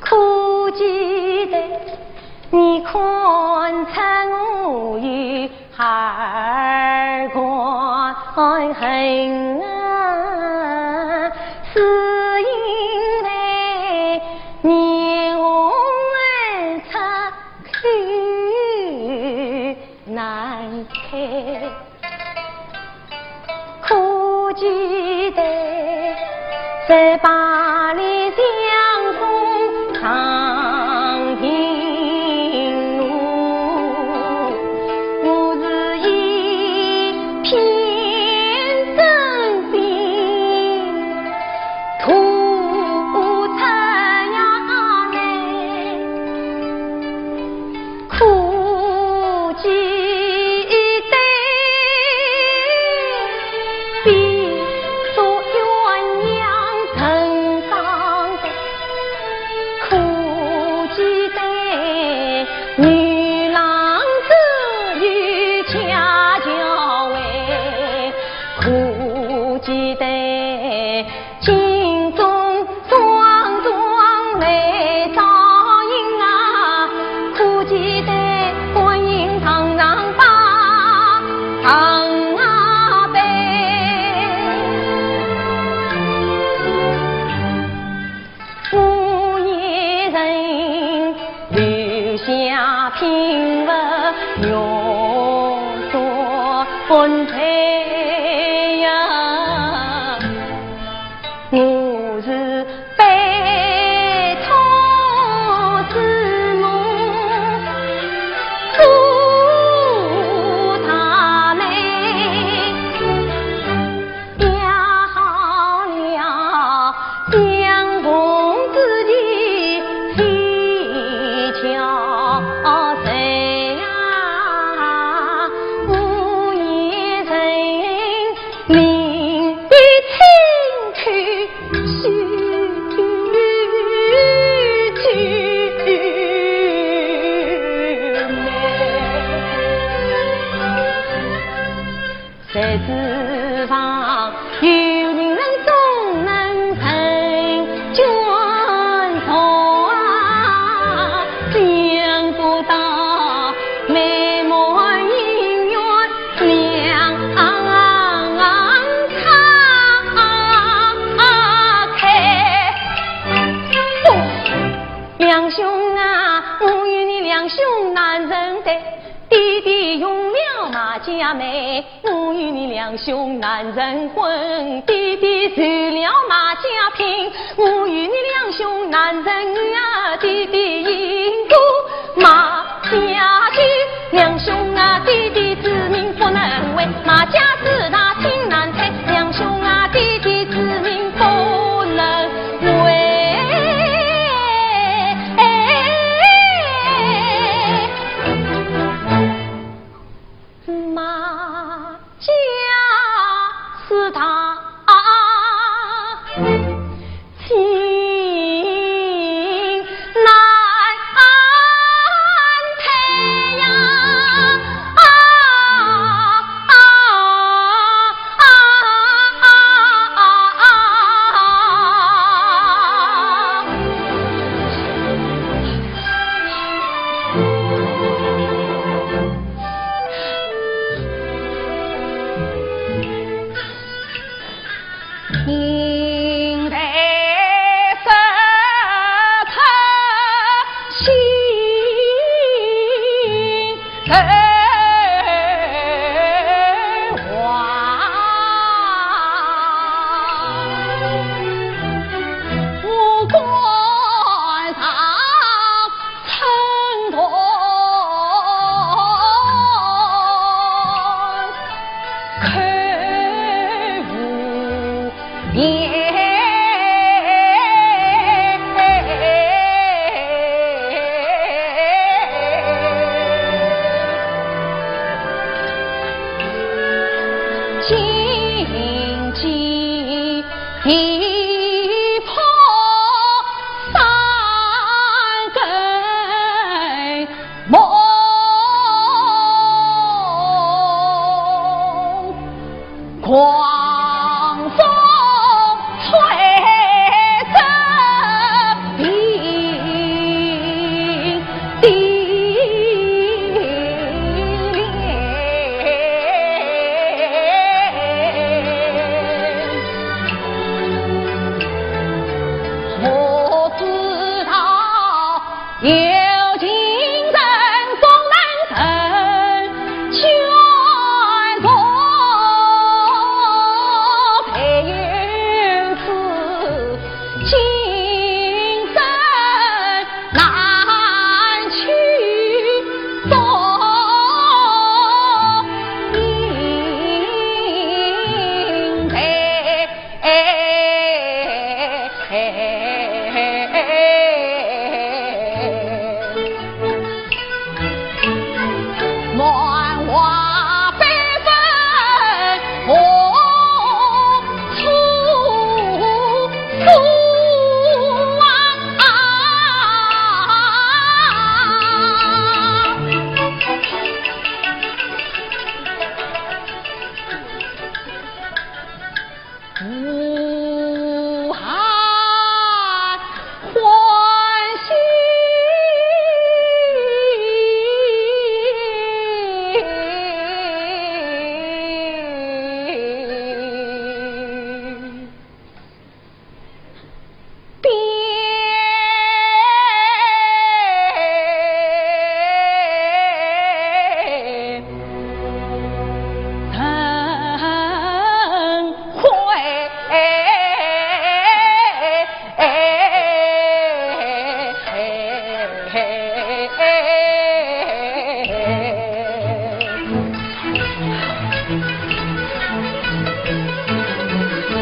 可记得你看出我有二官恨啊，是因为你我儿出口难开。 可记得，在巴黎相逢长亭路，我是一片真心吐出眼泪。 可记得，比作鸳鸯成双对。可记得，女郎只有家教会。可记得， 镜中双双泪照影啊，可记得观音堂上把糖啊杯。我一人留下品物，月色昏翠呀。 我是悲痛之母，顾大妹，压好了相逢之期，乞巧谁呀，无言人。厨房有情人总能成眷属啊，想不到美满姻缘两开。哦，梁兄啊，我与你梁兄难成对，爹爹用了马家妹。 我与你梁兄难成婚，爹爹受了马家聘。我与你梁兄难成女啊，爹爹因故马家去。梁兄啊，爹爹之命不能违，马家之大情难拆。梁兄啊，爹爹之命不能违。 马家之大，情难拆呀！啊，啊，啊，啊，啊，啊。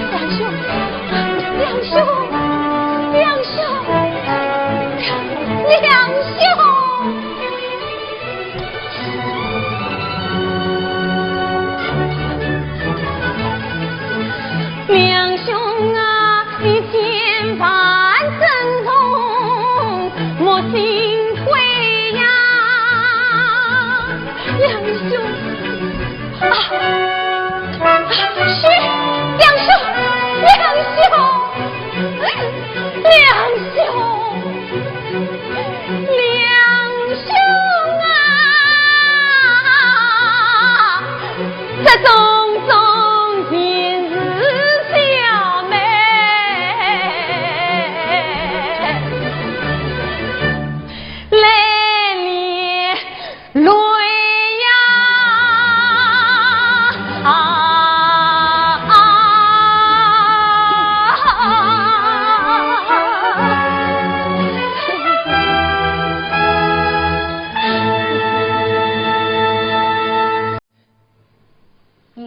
梁兄，梁兄，梁兄，梁兄！梁兄啊，你千万珍重，莫心灰呀。梁兄啊！中中尽是小妹，来哩。 来呀！啊啊啊！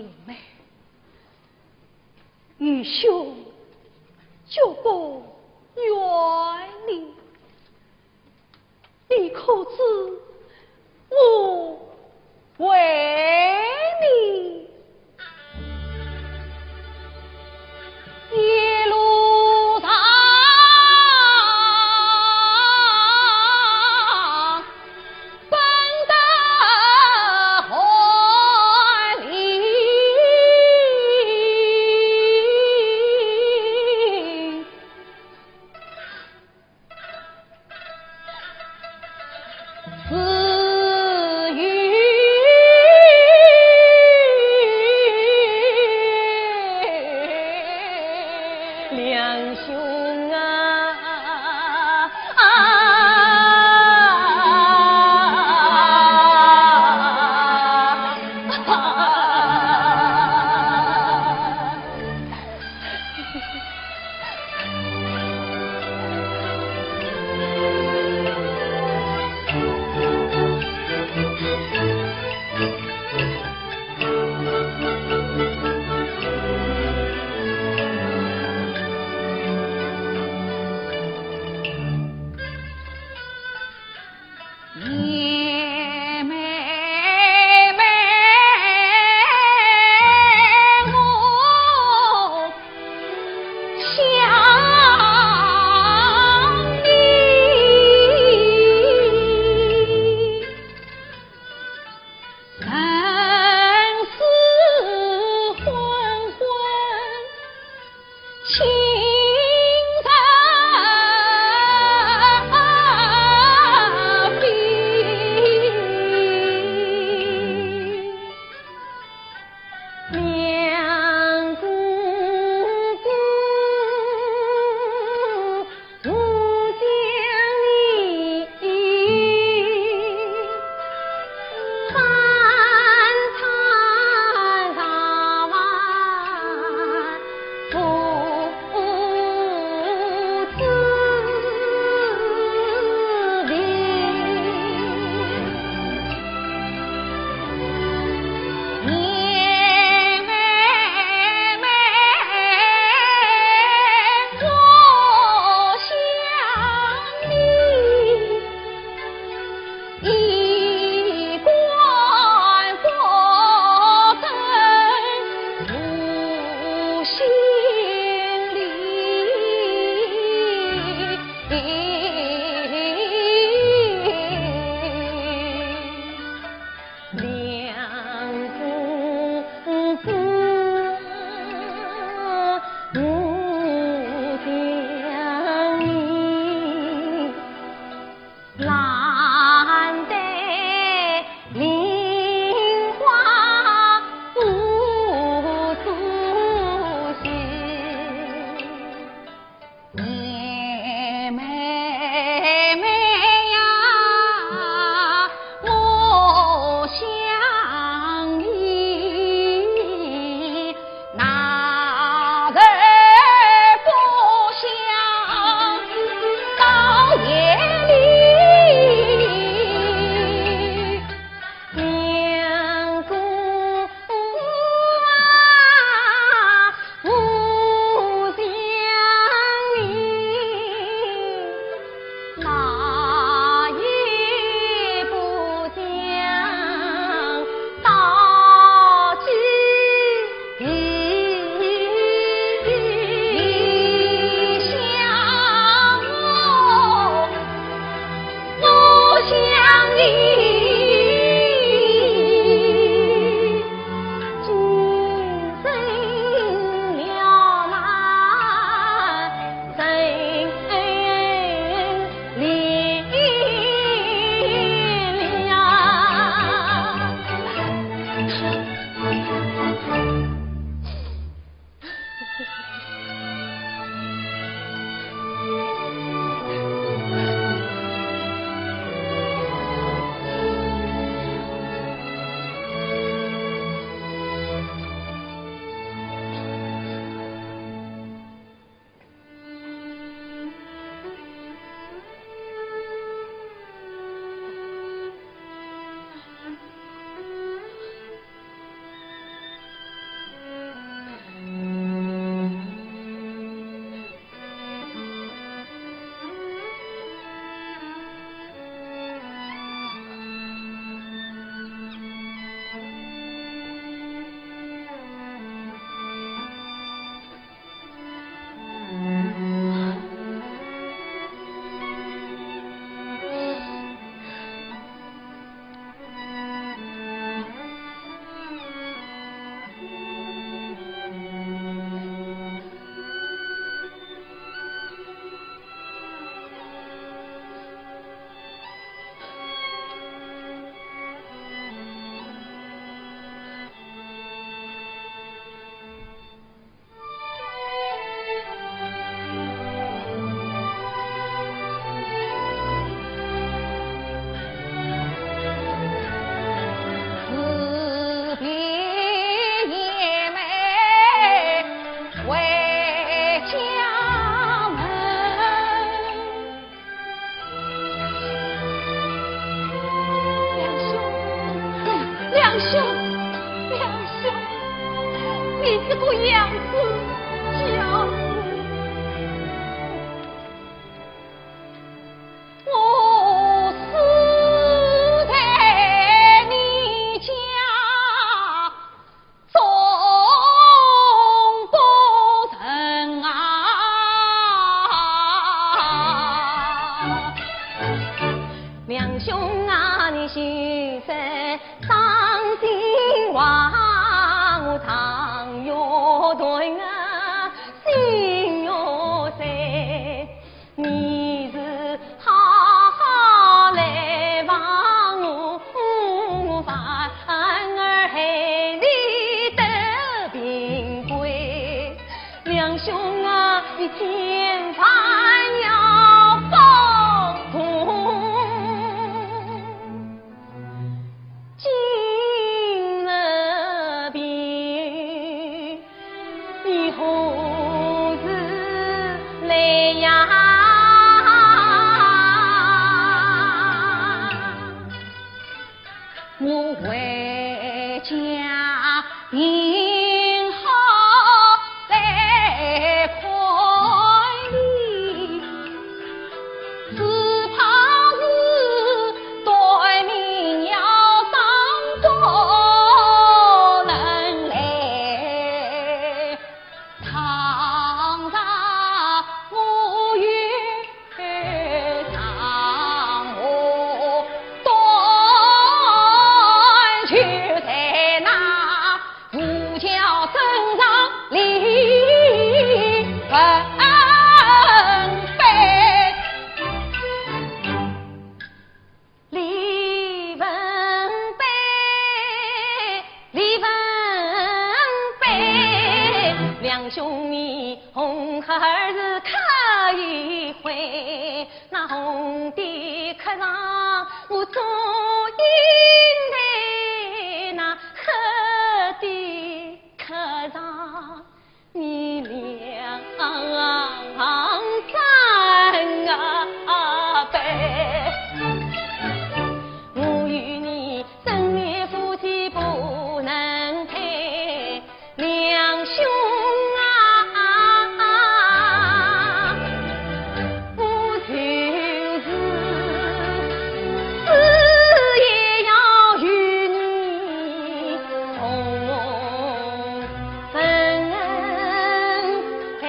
梁兄，梁兄，你这个样子叫……我死在你家中不成啊。梁兄啊，你心生伤心话，我常有存啊，心有碎。 你是好好来望我，我反而害你得病鬼。梁兄啊，你千万要保重。 今日病，你何时来呀？我回家病好再看你。 只怕是短命要上高人来，倘若我有长话，断就在那 五桥山上立文碑。李文碑，李文碑，梁兄你红孩儿是可以回，那红的客上我做印在那黑的 客上你两三杯。我与你真的夫妻不能配，梁兄啊， 我就是死也要与你重逢配。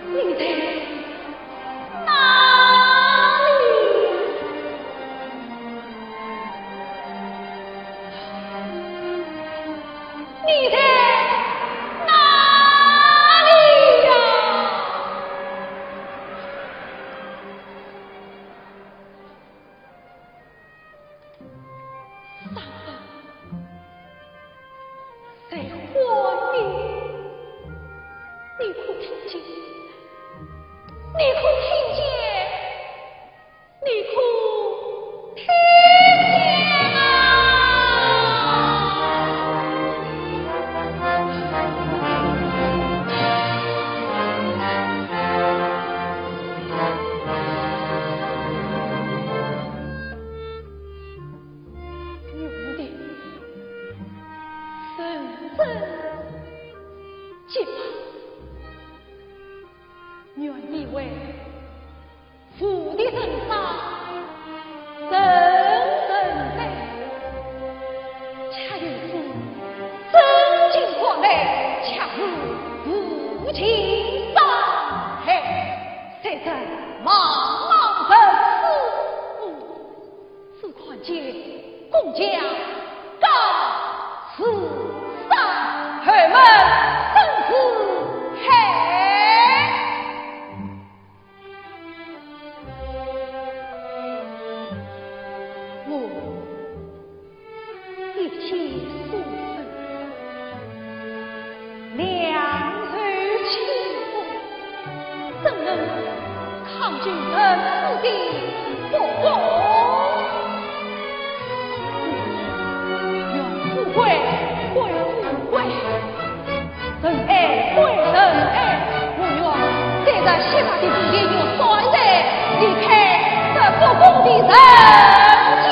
你在哪里？你在哪里呀？ 三分在花园，你可听见？你可听见？你可听见啊？ 用的人生结巴，原以为 无敌神山人人得，恰又是真情关来，恰似无情山海，谁知茫茫人世，只看见公家高似山，后门深似海。 我一切所生，良辰清风，怎能抗拒人世的不公？我愿富贵归富贵， 人爱归人爱，我愿带着雪白的蝴蝶，远远地离开这不公的人间。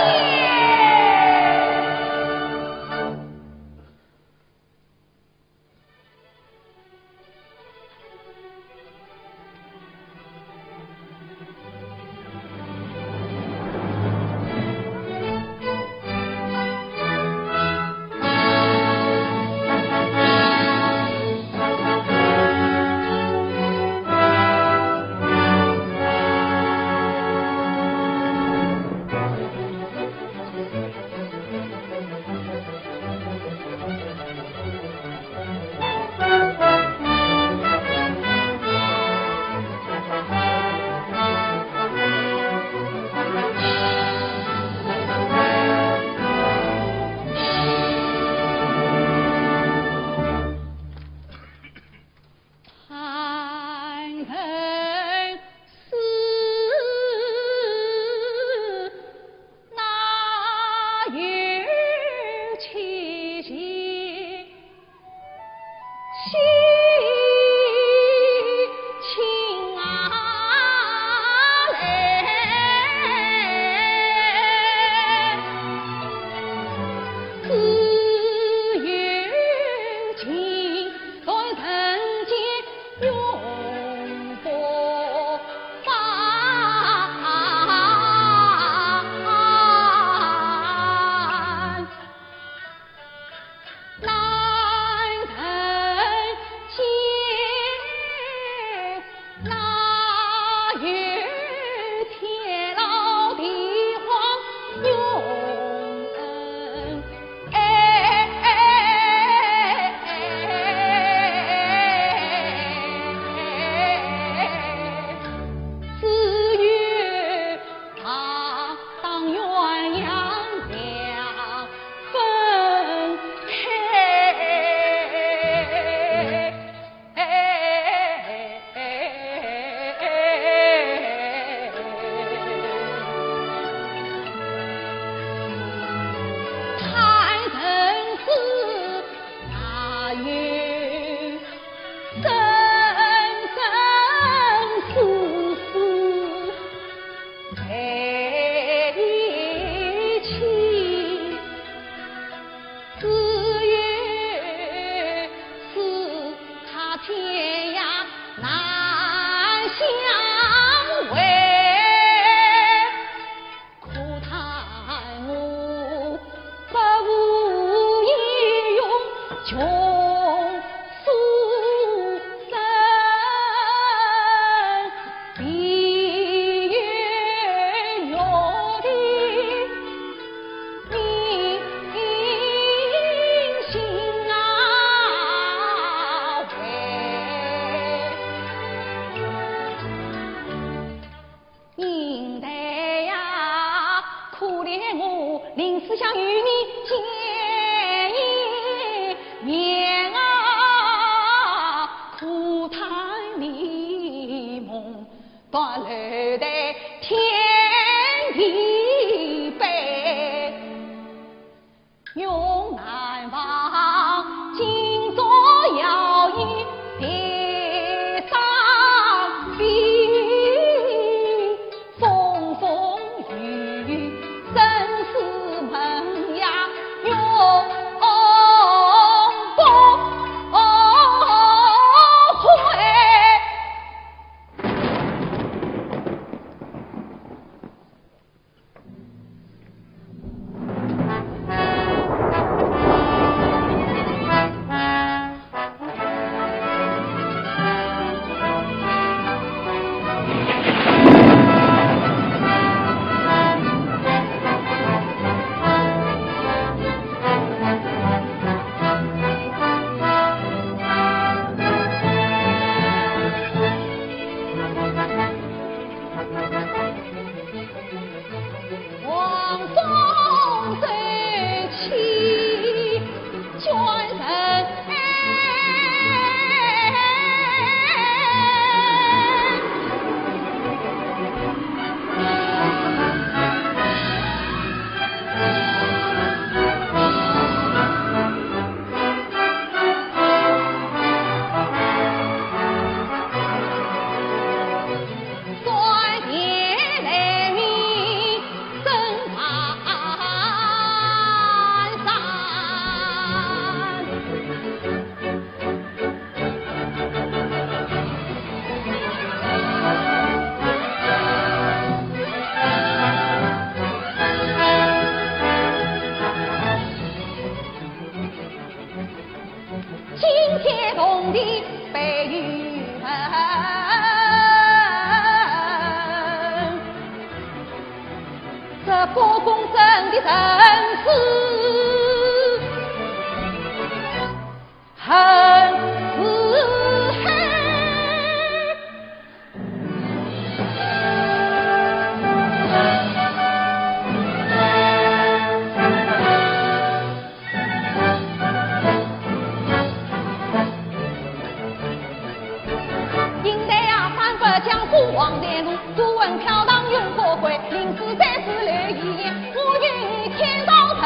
王才甫，朱文飘荡永不悔，临死再次留遗言，我与你天道成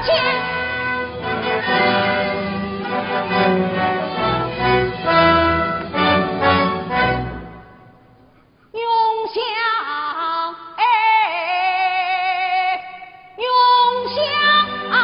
仙。永相爱，永相爱。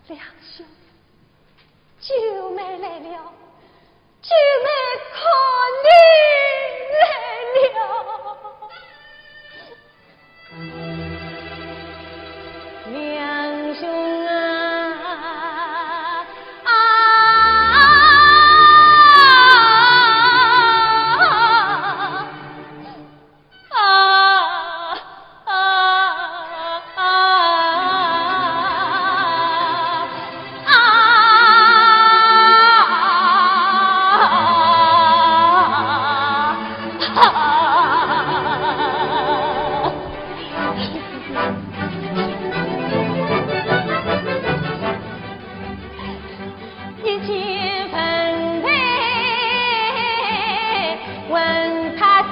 梁兄，九妹来了，九妹看你来了。 梁兄啊，啊，啊，啊，啊。 一见坟台问他乡。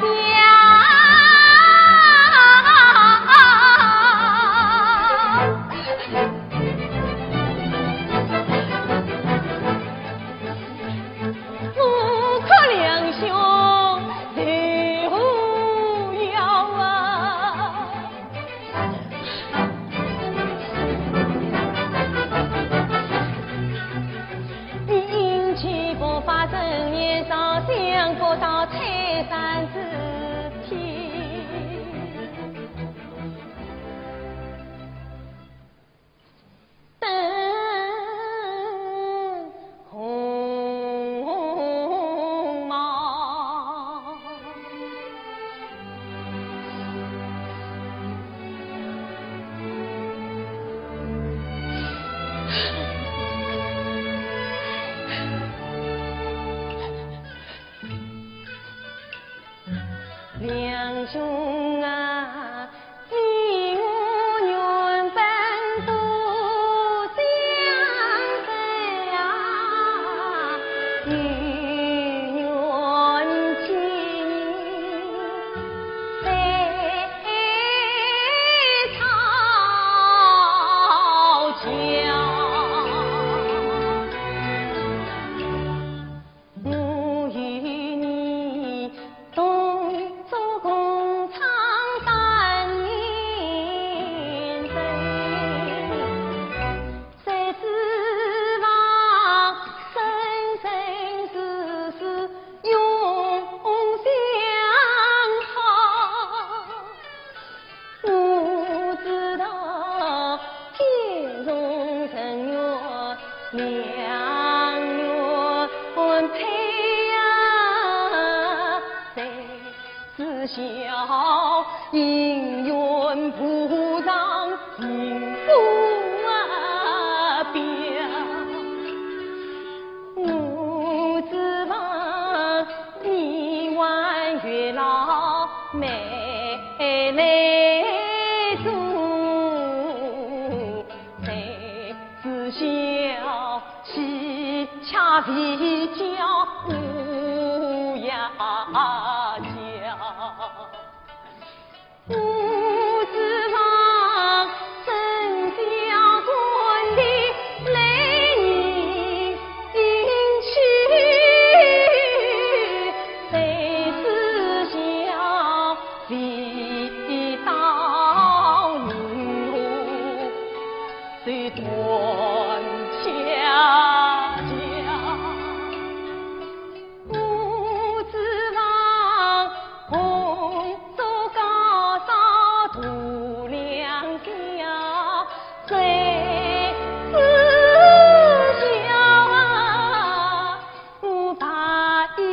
我看梁兄对我要啊。 你因其不发真言，烧香不到拆山之天。灯红帽。 梁兄啊，你我原本不相识啊，有缘见你 在草桥。我与你同做工厂三年头，在书房生生世世 永相好。我知道天上人有两应愿无常幸福啊表。我指望你还月老妹来做，谁知晓喜鹊未叫无夜叫。 我指望春江船头来迎娶，谁知晓未到门后断恰恰。 我指望红烛高照度良宵，谁知晓啊，我白衣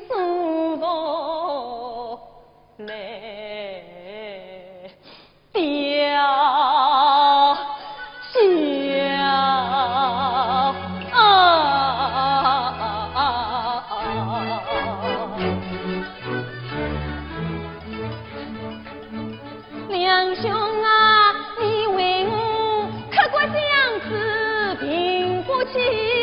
素服来 吊孝。梁兄啊，你为我刻骨相思病不起。